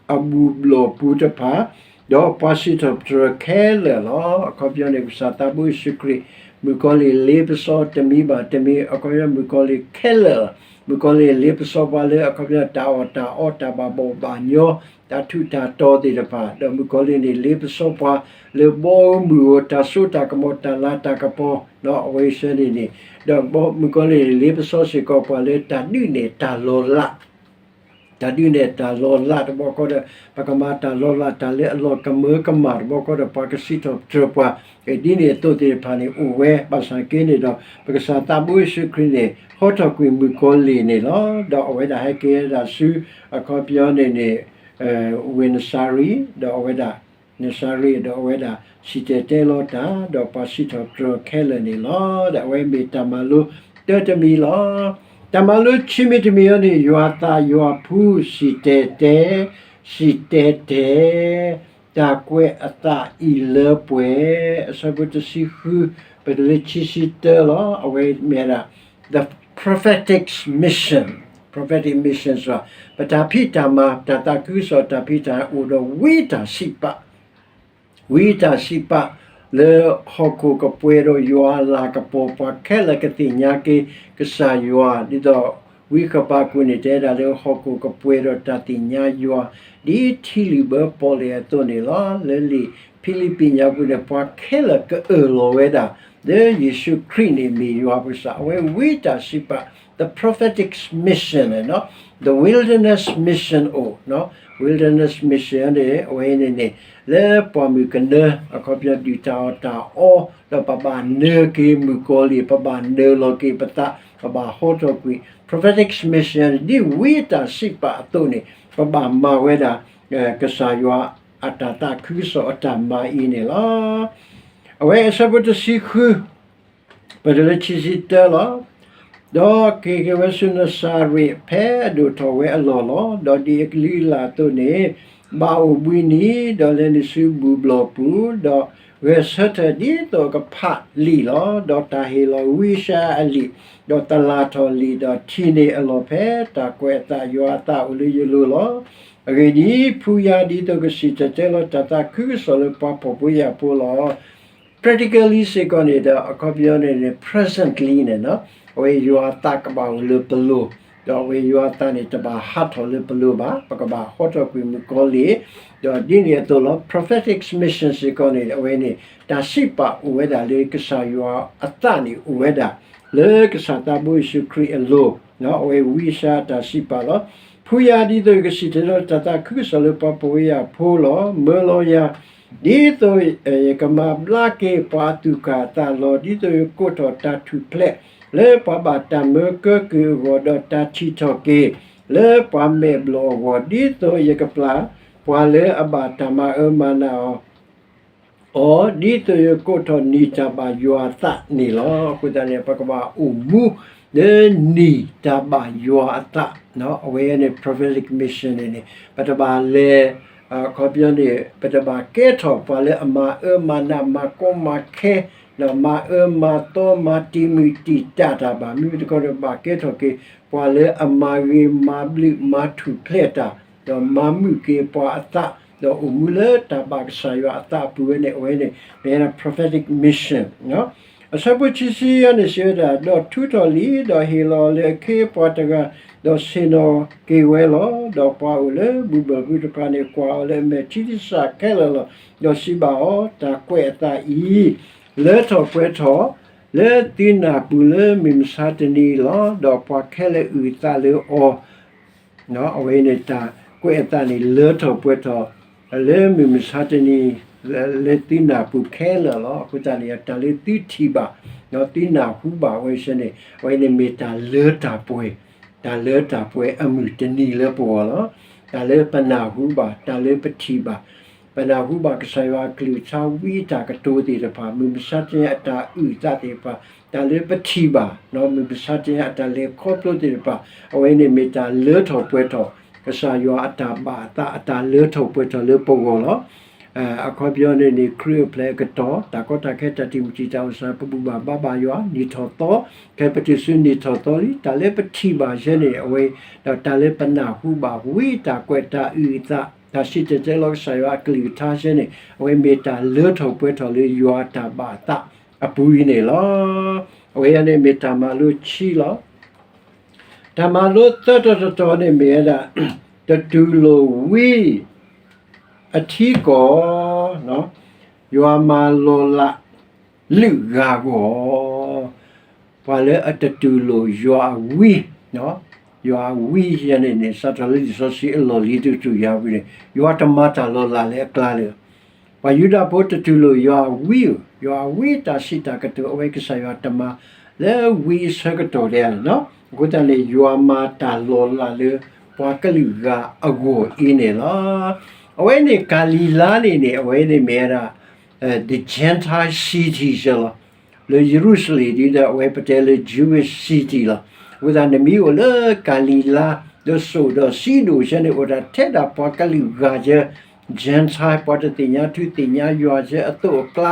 အဘူၣ်ဘျီၣ်ပူၤတဖၣ်, ဒီးပှၤစံးထီၣ်ပတြၢၤခဲလၢာ်လီၤ. အခီပညီန့ၣ် ကစၢ်သးဘိယ့ၣ်ၡူးခရံာ် မုၣ်ကီၤလံၢ်လ့ပစီတမံၤဘၣ်တမံၤ အခီပညီမုၣ်ကီၤလံၢ်ခဲလၢာ်, မုၣ်ကီၤလံၢ်လ့ပစီပှၤလၢအခီပညီတၢ်အီၣ်တၢ်အီ တၢ်ဘၣ်ဘီၣ်ဘၣ်ညီ တၢ်ထူးတၢ်တီၤသ့ၣ်တဖၣ်, ဒီးမုၣ်ကီၤလံၢ်န့ၣ်လ့ပစီပှၤလၢဘီဧိၤမုၢ်ဧိၤ တၢ်စိတၢ်ကမီၤ တၢ်လၤတၢ်ကပီၤ အဝဲဆၢန့ၣ်န့ၣ်, ဒီးမုၣ်ကီၤလံၢ်န့ၣ်လ့ပစီစ့ၢ်ကီးပှၤလၢတၢ်ဒုးနဲၣ်တၢ်လီၤလး တၢ်ဒုးနဲၣ်တၢ်လီၤလးတဘျီဃီဒီး ပကမၤတၢ်လီၤလးတၢ်လၢအလီၢ်ကမၢကမၣ်တဘျီဃီဒီး ပှၤကစံးထီၣ်ပတြၢၤပှၤ, ဒ်န့ၣ်အသိးသ့ၣ်တဖၣ်န့ၣ်အိၣ်ဝဲ, ဘၣ်ဆၣ်က့န့ၣ်ဒီး ပကစၢ်သးဘိယ့ၣ်ၡူးခရံာ်န့ၣ် ဟီထီၣ်ကွံာ်မုၣ်ကီၤလံၢ်န့ၣ်လီၤ. ဒီးအဝဲဒၣ်ဟဲက့ၤဝဲဒၣ်ဆူ အခီပညီန့ၣ်န့ၣ် ဝ့ၢ်နစၤရ့း, ဒီးအဝဲဒၣ် နစၤရ့း, ဒီးအဝဲဒၣ်စံၣ်တဲၤတဲလီၤတၢ် ဒီးပှၤစံးထီၣ်ပတြၢၤခဲလၢာ်န့ၣ်လီၤ. ဒီးအဝဲမ့ၢ်တၢ်မၤလိတၢတမံၤလီၤ. တၢ်မၤလိခံမံၤတမံၤအံၤန့ၣ် ယွၤသးယွၤဖှူ စံၣ်တဲၤတဲ, စံၣ်တဲၤတဲ, တၢ်ကွဲးအသးအံၤလၢပှဲၤ, အဆၢဖိတဆံဃု ပတုၤလၢခံဆံတၢလီၤ. အဝဲမ့ၢ်ဝဲဒၣ် the prophetic mission, prophetic mission စ့ၢ်ကီး ပတၢ်ဖံးတၢ်မၤ တၢ်သးခုကစီၣ်တၢ်ဖံးတၢ်မၤအိၣ်ဒီးဝံတၢ်စံးပာ် ဝံတၢ်စံးပာ်လၢဟီၣ်ခိၣ်ကပှဲၤဒီးယွၤအလၤကပီၤ ပှၤခဲလၢာ်ကသ့ၣ်ညါက့ၤကစၢ်ယွၤ, ဒ်သိးဝံဃပၤကူန့ၣ် တဲဒၣ်လၢဟီၣ်ခိၣ်ကပှဲၤဒီးတၢ်သ့ၣ်ညါယွၤ ဒ်ထံလုာ်ဘၢပီၣ်လဲၣ်အသိးန့ၣ်လီၤ. လၢလံာ်ဖံလံးပံးညါပူၤန့ၣ် ပှၤခဲလၢာ်ကအၢၣ်လီၤဝဲဒၣ် လၢယ့ၣ်ၡူးခရံာ်န့ၣ်မ့ၢ်ယွၤပကစၢ်, အဝဲဝံတၢ်စံးပာ် the prophetic mission န့ၣ်, the wilderness mission အိၣ်, wilderness mission န့ၣ် အဝဲန့ၣ်န့ၣ် လၢပှၢ်မုၢ်ကနၢ အခီပညီဒုၣ်တၢ်အီၣ်တၢ်အီ ဒီးပဘၣ်နၢၤက့ၤမုၣ်ကီၤလံၢ်, ပဘၣ်နၢၤလီၤက့ၤပသး, ပဘၣ်ဟီထီၣ်ကွံာ် prophetic mission န့ၣ် ဒ်ဝံတၢ်စံးပာ်အသိးန့ၣ် ပဘၣ်မၤဝဲဒၣ် ကစၢ်ယွၤအတၢ်သးခုကစီၣ်အတၢ်မၤအံၤန့ၣ်လီၤ. အဝဲအဆၢဖိတဆံဃု ပတုၤလၢခံဆံတၢလီၤ. ဒီးက့ၤက့ၤဝဲဆူနစၤရ့း ဖဲအဒိၣ်ထီၣ်ဝဲအလီၢ်လီၤ. ဒီးဒ်အကလုၢ်အလၢ်အသိးန့ၣ် ဘၣ်အိၣ်ဘှံးနံၤ, ဒီးလဲၤနုာ်ဆူဘူၣ်ဘျီၣ်ပူၤ, ဒီးဂဲၤဆၢထၢၣ်ဒ်သိးအကဖးလံာ်လီၤ. ဒီးတၢ်ဟ့ၣ်လီၤဝံအၡါယၤအလံာ်, ဒီးသလၣ်ထီၣ်လံာ်, ဒီးထံၣ်န့ၢ်အလီၢ်ဖဲတၢ်ကွဲးအသးယွၤအသးအိၣ်လၢယလိၤလီၤ. အဂ့ၢ်ဒ်အံၤ, ဖုယၤဒ်သိးကစံၣ်တဲၤတဲလီၤတၢ်သးခုကစီၣ်လၢပှၤဖှီၣ်ဖိယာ်ဖိလီၤ. Practically စ့ၢ်ကီးန့ၣ်ဒီး အခီပညီန့ၣ်န့ၣ် presently န့ၣ်, အဝဲယွၤအသးကဘၣ်အိၣ်လၢပလိၤ, ဒီးအဝဲယွၤအသးန့ၣ် တဘၣ်ဟးထီၣ်လၢပလိၤဘၣ်, ပကဘၣ်ဟီထီၣ်ကွံာ်မုၣ်ကီၤလံၢ်, ဒီးဒ်န့ၣ်အသိးလီၤ. Prophetic mission စ့ၢ်ကီးန့ၣ် အဝဲန့ၣ် တၢ်စံးပာ်အိၣ်ဝဲဒၣ်လၢကစၢ်ယွၤအသးန့ၣ်အိၣ်ဝဲဒၣ် လၢကစၢ်သးဘိယ့ၣ်ၡူးခရံာ်အလိၤ, အဝဲဝံအၡါယၤတၢ်စံးပာ်လီၤ. ဖုယၤဒ်သိးယကစံၣ်တဲၤတဲလီၤတၢ်သးခုကစီၣ်လၢပှၤဖှီၣ်ဖိယာ်ဖိလီၤ. မၢလီၤယၤ ဒ်သိးယကမၤဘျါက့ၤပှၤအသူၣ်ကၢ်အသးလီၤ. ဒ်သိးယကကိးထီၣ်တၢ်ထူၣ်ဖျဲးလၢပှၤဘၣ်တၢ်မၢကၢကုၢ်အဂီၢ်, ဒီးတၢ်ထံၣ်ထီၣ်က့ၤလၢပှၤမဲာ်ဘျီၣ်အဂီၢ်, ဒ်သိးယကပျၢ်ပှၤလၢအဘၣ်တၢ်မၤအၢမၤနးအီၤ အီၤ, ဒ်သိးယကကိးထီၣ်နံၣ်တၢ်ဘၣ်ယွၤအသးန့ၣ်လီၤ. အဃိသတးန့ၣ် ပကဘၣ်အိၣ်မူလၢနံၣ်တၢ်ဘၣ်ယွၤအသး, အဝဲန့ၣ် prophetic mission န့ၣ်န့ၣ် ပတဘၣ်လဲၤ အခီပညီန့ၣ် ပတဘၣ်ကဲထီၣ်ပှၤလၢအမၤအၢမၤနး မၤကီမၤခဲ ဒီးမၤအၢမၤသီမၤတံာ်မုၢ်တံာ်တာ်တၢ်ဘၣ်. မ့မ့ၢ်တခီဒီး ပဘၣ်ကဲထီၣ်က့ၤ ပှၤလၢအမၤဂ့ၤမၤဘျုးမၤထူၣ်ဖျဲးတၢ်, ဒီးမၤမုာ်က့ၤပှၤအသး, ဒီးအိၣ်မူလၢတၢ်ဘၣ်ကစၢ်ယွၤအသးအပူၤဝဲန့ၣ် အဝဲန့ၣ် မ့ၢ်ဝဲဒၣ် prophetic mission အဆၢဖိခံဆံယဲၢ်န့ၣ် စံးဝဲဒၣ်, ဒီးထုးထီၣ်လံာ်, ဒီးဟ့ၣ်လီၤလၢအခ့အပှၤတဂၤ, ဒီးဆ့ၣ်နီၤက့ၤဝဲလီၤ. ဒီးပှၤအိၣ်လၢဘူၣ်ဘၢၣ်ပူၤတဖၣ်န့ၣ် ကွၢ်အီၤလၢအမဲာ်ထံကစၢ်ခဲလၢာ်လီၤ. ဒီးစံးဘၣ်အီၤ, တၢ်ကွဲးအသးအံၤ လၢထီၣ်ပှဲၤထီၣ် လၢသုနၢ်ပူၤလၢမုၢ်မဆါတနံၤလီၤ. ဒီးပှၤခဲလၢာ်အုၣ်အသးလၢအီၤ အဝဲန့ၣ်တၢ်ကွဲးအသးန့ၣ် လၢထီၣ်ပှဲၤထီၣ် လၢမုၢ်မဆါတနံၤ လၢသုနၢ်ပူၤခဲလၢာ်လီၤ. အဃိသတးန့ၣ် တၢ်လၢသုထံၣ်ဘၣ် သုနၢ်ဟူဘၣ်ဝဲဆၢန့ၣ် အဝဲန့ၣ်မ့ၢ်တၢ်လၢတၢ်ပှဲၤ, တၢ်လၢတၢ်ပှဲၤအမုၢ်တနံၤလၢပဂီၢ်လီၤ. တၢ်လၢပနၢ်ဟူဘၣ်, တၢ်လၢပထံၣ်ဘၣ်, ပနၢ်ဟူဘၣ်ကစၢ်ယွၤအကလုၢ်ကထါ ဝံအတၢ်ကတိၤသ့ၣ်တဖၣ်, မုၢ်မဆါတနံၤအတၢ်အုၣ်အသးသ့ၣ်တဖၣ်, တၢ်လၢပထံၣ်ဘၣ် မုၢ်မဆါတနံၤအတၢ်လဲၤခီဖျိသ့ၣ်တဖၣ်, အဝဲန့ၣ်မ့ၢ်တၢ်လၢထီၣ်ပှဲၤထီၣ် ကစၢ်ယွၤအတၢ်ဘၣ်အသး အတၢ်လၢထီၣ်ပှဲၤထီၣ်လၢပဂီၢ်လီၤ. အခီပညီန့ၣ်န့ၣ် ခရံာ်အိၣ်ဖျဲၣ်အကတီၢ်, တၢ်ကီတၢ်ခဲ တၢ်တံာ်မုၢ်တံာ်တာ်အိၣ်စ့ၢ် ပဘူၣ်ဘၣ်ဘါဘၣ်ယွၤ နံၣ်ထီၣ်သီ, ခဲပတုၤဆူနံၣ်ထီၣ်သီလံ တၢ်လၢပထံၣ်ဘၣ်ဆၢန့ၣ် အဝဲ ဒီးတၢ်လၢပနၢ်ဟူဘၣ် ဝံတၢ်ကွဲးတၢ်အုၣ်အသး တၢ်စံၣ်တဲၤတဲလီၤကစၢ်ယွၤအကလုၢ်ကထါဆၢန့ၣ် အဝဲမ့ၢ်တၢ်လၢထီၣ်ပှဲၤထီၣ်လၢယွၤအတၢ်ဘၣ်အသးအပူၤအံၤန့ၣ်လီၤ. အဝဲအံၤန့ၣ်မ့ၢ်တၢ်မၤလိခံလီၤ. တၢ်မၤလိသၢတီၤတတီၤန့ၣ်မ့ၢ်ဝဲဒၣ် တတူၢ်လိာ်ဝံ အထံကီၢ်, ယွၤမၤလီၤလးလုၢ်ဂၤဂီၢ်, ပှၤလၢအတတူၢ်လိာ်ယွၤအဝံ, ယွၤအဝံယဲန့ၣ်န့ၣ် စးထီၣ်လၢလံာ်စီဆှံအလီၢ်လံၤတကတြူၢ်ယၤဝံၤန့ၣ် ယွၤတမၤတၢ်လီၤလးလၢအကျါလၢ ပှၤယူဒၤဖိတတူၢ်လိာ်ယွၤအဝံဧိၤ, ယွၤအဝံတၢ်စံးတၢ်ကတိၤ အဝဲကစၢ်ယွၤတမၤလၢဝံအဆၢကတီၢ်ဒဲးလီၤ. အဃိသတးန့ၣ် ယွၤမၤတၢ်လီၤလးလၢပှၤကလုာ်ဂၤအဂီၢ်အံၤန့ၣ်လီၤ. အဝဲန့ၣ်ကၤလံၤလါန့ၣ်န့ၣ် အဝဲန့ၣ်မ့ၢ်ဝဲဒၣ် the Gentile city စၢလီၤ. လၢယရူၤၡလ့ၣ်ဒ်ဒီး အဝဲပတဲလၢ Jewish city လီၤ. အဃိသတး နမ့ၢ်အိၣ်လၢကၤလံၤလါ ဒီးစိၣ်ဒီးစံဒိၣ်ဆၢန့ၣ် အိၣ်ဒၣ်ထဲဒၣ်ပှၤကလုာ်ဂၤယဲ Gentile ပှၤတသ့ၣ်ညါထူသ့ၣ်ညါယွၤယဲအသိးအကျါ,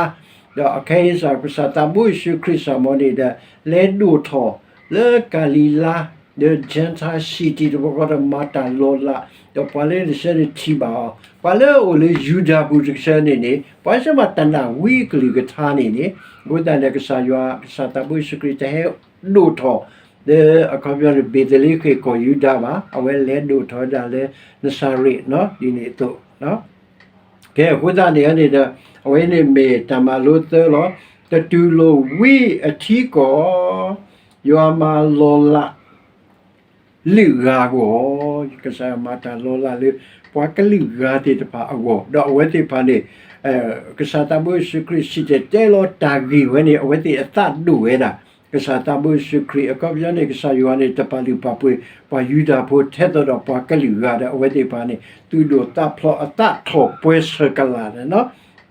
ဒီးအခဲအံၤစ့ၢ် ကစၢ်သးဘိယ့ၣ်ၡူးခရံာ်စ့ၢ်မ့ၢ်န့ၣ်ဒီး လဲၤဒိၣ်ထီၣ်လၢကၤလံၤလါ ဒီး Gentile city တဘျီဃီဒီးမၤတၢ်လီၤလး, ဒီးပှၤလၢနဆၢန့ၣ်ထံၣ်ဘၣ်အီၤ, ပှၤလၢအအိၣ်လၢယူဒၤပူၤတကဆၢန့ၣ်န့ၣ် ပှၤဆၢမၤတနာ်ဝံအကလုၢ်ကထါန့ၣ်န့ၣ်, အဃိသတးန့ၣ် ကစၢ်ယွၤ ကစၢ်သးဘိယ့ၣ်ၡူးခရံာ်တဟဲဒိၣ်ထီၣ် လၢအခီပညီန့ၣ် ဘ့းသလ့ဃ့ၣ်ကီၢ်ယူဒၤဘၣ်, အဝဲလဲၤဒိၣ်ထီၣ်ဝဲဒၣ်လၢနစၤရ့း ဒ်န့ၣ်အသိး ကဲ အဃိသတးန့ၣ်န့ၣ်ဒီး အဝဲန့ၣ်မ့ၢ်တၢ်မၤလိသၢလီၤ. တတူၢ်လိာ်ဝံအထံကီၢ်, ယွၤမၤလီၤလး လုၢ်ဂၤအဂီၢ်, ကစၢ်ယွၤမၤတၢ်လီၤလးလၢ ပှၤကလုာ်ဂၤသ့ၣ်တဖၣ်အဂီၢ်, ဒီးအဝဲသ့ၣ်တဖၣ်န့ၣ် ကစၢ်သးဘိယ့ၣ်ၡူးခရံာ်စံၣ်တဲၤတဲလီၤတၢ်ဂ့ၢ်ဝဲန့ၣ် အဝဲသ့ၣ်အသးဒိၣ်ဝဲဒၣ် ကစၢ်သးဘိယ့ၣ်ၡူးခရံာ် အခီပညီန့ၣ် ကစၢ်ယွၤန့ၣ် တပာ်လုၢ်ပာ်ပှ့ၤ ပှၤယူဒၤဖိထဲသိးဒီးပှၤကလုာ်ဂၤဒီး အဝဲသ့ၣ်တဖၣ်န့ၣ် သူၣ်ဒိၣ်သးဖျိးအသးထီၣ်ပှဲၤဆၢကလာ်န့ၣ်လီၤ.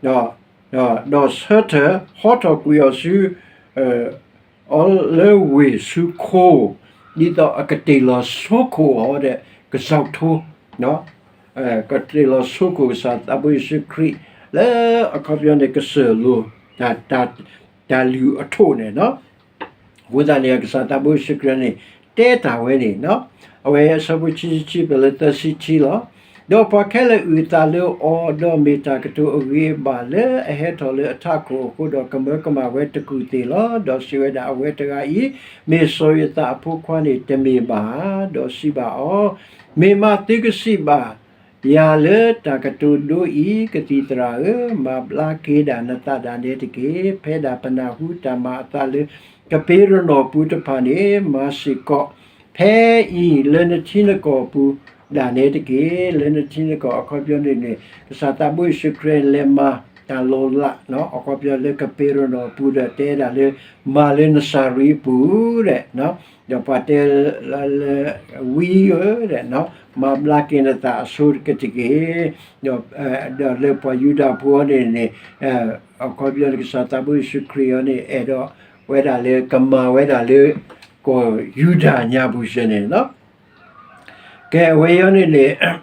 ဒီး ဒီးဆၢထၢၣ်ဟီထီၣ်ကွံာ်အီၤဆူ အီၤလၢဝ့ၢ်ဆူခိ, ဒ်သိးအကတ့ၢ်လီၤဆိခိၣ်အီၤဒီး ကစီၤထိ ကတ့ၢ်လီၤဆိခိၣ်ကစၢ်သးဘိယ့ၣ်ၡူးခရံာ် လၢအခီပညီန့ၣ် ကစၢၢ်လိၤ တၢ်လုၢ်အထီၣ်န့ၣ်လီၤ. အဃိသတးန့ၣ် ကစၢ်သးဘိယ့ၣ်ၡူးခရံာ်န့ၣ် တဲတၢ်ဝဲန့ၣ်, အဝဲအဆၢဖိခံဆံခံဖဲလၢသၢဆံခံလီၤ. ဒီးပှၤခဲလၢာ်အုၣ်အသးလၢအီၤ, ဒီးမ့ၢ်တၢ်ကတိၤအဂ့ၤအဘၣ်လၢအဟဲထီၣ်လၢအထးခိၣ်အဃိဒီး ကမၢကမၣ်ဝဲတကူၢ်သ့ၣ်လီၤ. ဒီးစံးဝဲဒၣ် အဝဲတဂၤအံၤ မ့ၢ်စီၤယိၤသးအဖိခွါန့ၣ်တမ့ၢ်ဘၣ်ဧါ. ဒီးစံးဘၣ်အီၤ, မ့ၢ်မးသုကစံးဘၣ် ယၤလၢတၢ်ကတိၤဒိအံၤ, ကသံၣ်သရၣ်ဧၢ, မၤဘျါက့ၤဒၣ်နသးဒၣ်နဲတက့ၢ်. ဖဲဒၣ်ပနၢ်ဟူတၢ်မၤအသးလၢ ကပ့းရနီၣ်ပူၤတဖၣ်န့ၣ် မၤစ့ၢ်ကီး ဖဲအံၤလၢနထံနကီၢ်ပူၤဒၣ်နဲတက့ၢ်. လၢနထံနကီၢ်အခီပညီန့ၣ်န့ၣ် ကစၢ်သးဘိယ့ၣ်ၡူးခရံာ်လဲၤမၤတၢ်လီၤလး အခီပညီလၢကပ့းရနီၣ်ပူၤဒီးတဲဒၣ်လၢ မၤလၢနစၤရ့းပူၤဒီး ဒီးပှၤတဲလၢ ဝံဧၢ, မၤဘျါက့ၤနသးအဆိကတက့ၢ်. ဒီးလၢပှၤယူဒၤဖိအံၤန့ၣ်န့ၣ် အခီပညီန့ၣ် ကစၢ်သးဘိယ့ၣ်ၡူးခရံာ်အံၤန့ၣ် အဲၣ်ဒိးဝဲဒၣ်လၢကမၤဝဲဒၣ်လၢ ကီၢ်ယူဒၤညါပူၤစ့ၢ်န့ၣ်လီၤ. ကဲ အဝဲအံၤန့ၣ်န့ၣ်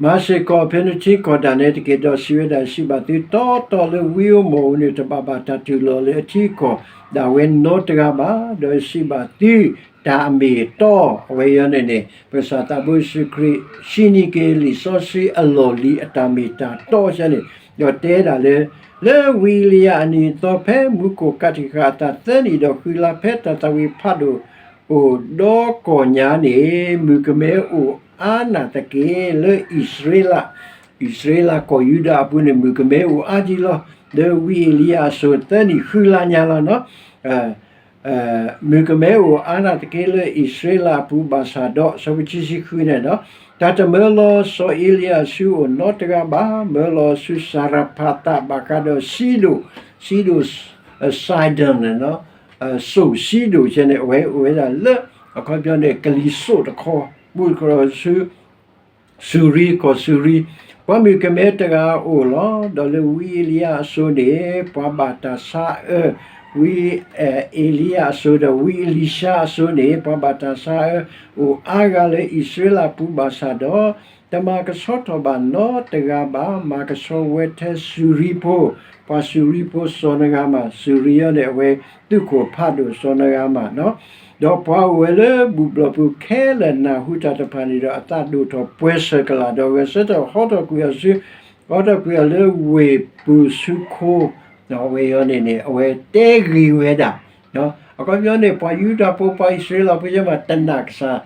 မၤစ့ၢ်ကီးဖဲနထံကီၢ်ဒၣ်နဲတက့ၢ်. ဒီးစံးဝဲဒၣ် ယစံးဘၣ်သု တီတီလၢဝံဧိၤမီၣ်ဧိၤန့ၣ် တဘၣ်ဘၣ်တၢ်တူၢ်လိာ်လၢအထံအကီၢ်ဒၣ်ဝဲနီတဂၤဘၣ်. ဒီးယစံးဘၣ်သု တၢ်အမ့ၢ်အတီ အဝဲအံၤန့ၣ်န့ၣ် ပကစၢ်သးဘိယ့ၣ်ၡူးခရံာ် ဟံးန့ၢ်က့ၤလံာ်စီဆှံအလီၢ်လံၤအတၢ်မ့ၢ်တၢ်တီဆၢန့ၣ် ဒီးတဲဒၣ်လၢ လၢဝံအ့လံယၤအနံၤအသီ ဖဲမူခိၣ်ကးတံာ်ဃာ်အသးသၢနံၣ်ဒီးဃုလါ ဖဲတၢ်သးဝံၣ်ဖးဒိၣ် အိၣ်ဒီကီၢ်ညါန့ၣ် မုၣ်ကမဲအိၣ်အါနၢ်တက့ၢ်လၢအံၣ်စရ့လး, အံၣ်စရ့လးကီၢ်ယူဒၤအပူၤန့ၣ် မုၣ်ကမဲအိၣ်အါဒံးလီၤ. လၢဝံအ့လံယၤအစိၤသၢနံၣ်ဃုလါညါလီၤ. မုၣ်ကမဲအိၣ်အါနၢ်တက့ၢ်လၢအံၣ်စရ့လးအပူၤဘၣ်ဆၣ်ဒီး အဆၢဖိခံဆံဃုန့ၣ်ဒီး တၢ်တမၢလီၤစီၤအ့လံယၤဆူအအိၣ်နီတဂၤဘၣ်. မၢလီၤဆူစၤရဖးသးဘၣ်ဃးဒီးစံဒိၣ်, စံဒိၣ် Sidon န့ၣ်လီၤ. စိၣ်စံဒိၣ်ဆဲန့ၣ် အဝဲအိၣ်ဝဲဒၣ်လၢ အခီပညီန့ၣ် ကလံၤစိးတခီ ဘူးတခီဆူ စူၤရံ ကီၢ်စူၤရံ, ပှၤမုၣ်ကမဲတဂၤအိၣ်လီၤ. ဒီးလၢဝံအ့လံယၤအစိၤန့ၣ် ပှၤဘၣ်တၢ်ဆါအၢ, ဝံအ့လံယၤအစိၤဒီးဝံအ့လံၡါအစိၤန့ၣ် ပှၤဘၣ်တၢ်ဆါအၢ အိၣ်အါဂၤလၢအံၣ်စရ့လးပူၤဘၣ်ဆၣ်ဒီး တမၤကဆှီထီၣ်ဘၣ်နီတဂၤဘၣ်. မၤကဆှီဝဲထဲစူၤရံဖိ, ပှၤစူၤရံဖိစီၤနဂၤမး, စူၤရံအံၤန့ၣ် အဝဲသုးခိၣ်ဖးဒိၣ်စီၤနဂၤမး ဒီးပှၤအိၣ်ဝဲလၢဘူၣ်ဘျီၣ်ပူၤခဲလၢာ်နၢ်ဟူတၢ်တဖၣ်န့ၣ်ဒီး အသးဒိၣ်ထီၣ်ပှဲၤဆၢကလာ်, ဒီးဂဲၤဆၢထၢၣ်ဟီထီၣ်ကွံာ်အီၤဆူ, ဟီထီၣ်ကွံာ်အီၤလၢဝ့ၢ်ပူၤဆူခိ, အဝဲအံၤန့ၣ်န့ၣ် အဝဲတဲဂ့ၤဝဲဒၣ်, အခီပညီန့ၣ် ပှၤယူဒၤဖိ ပှၤအံၣ်စရ့လးဖိကဲမး တနာ်ကစၢ်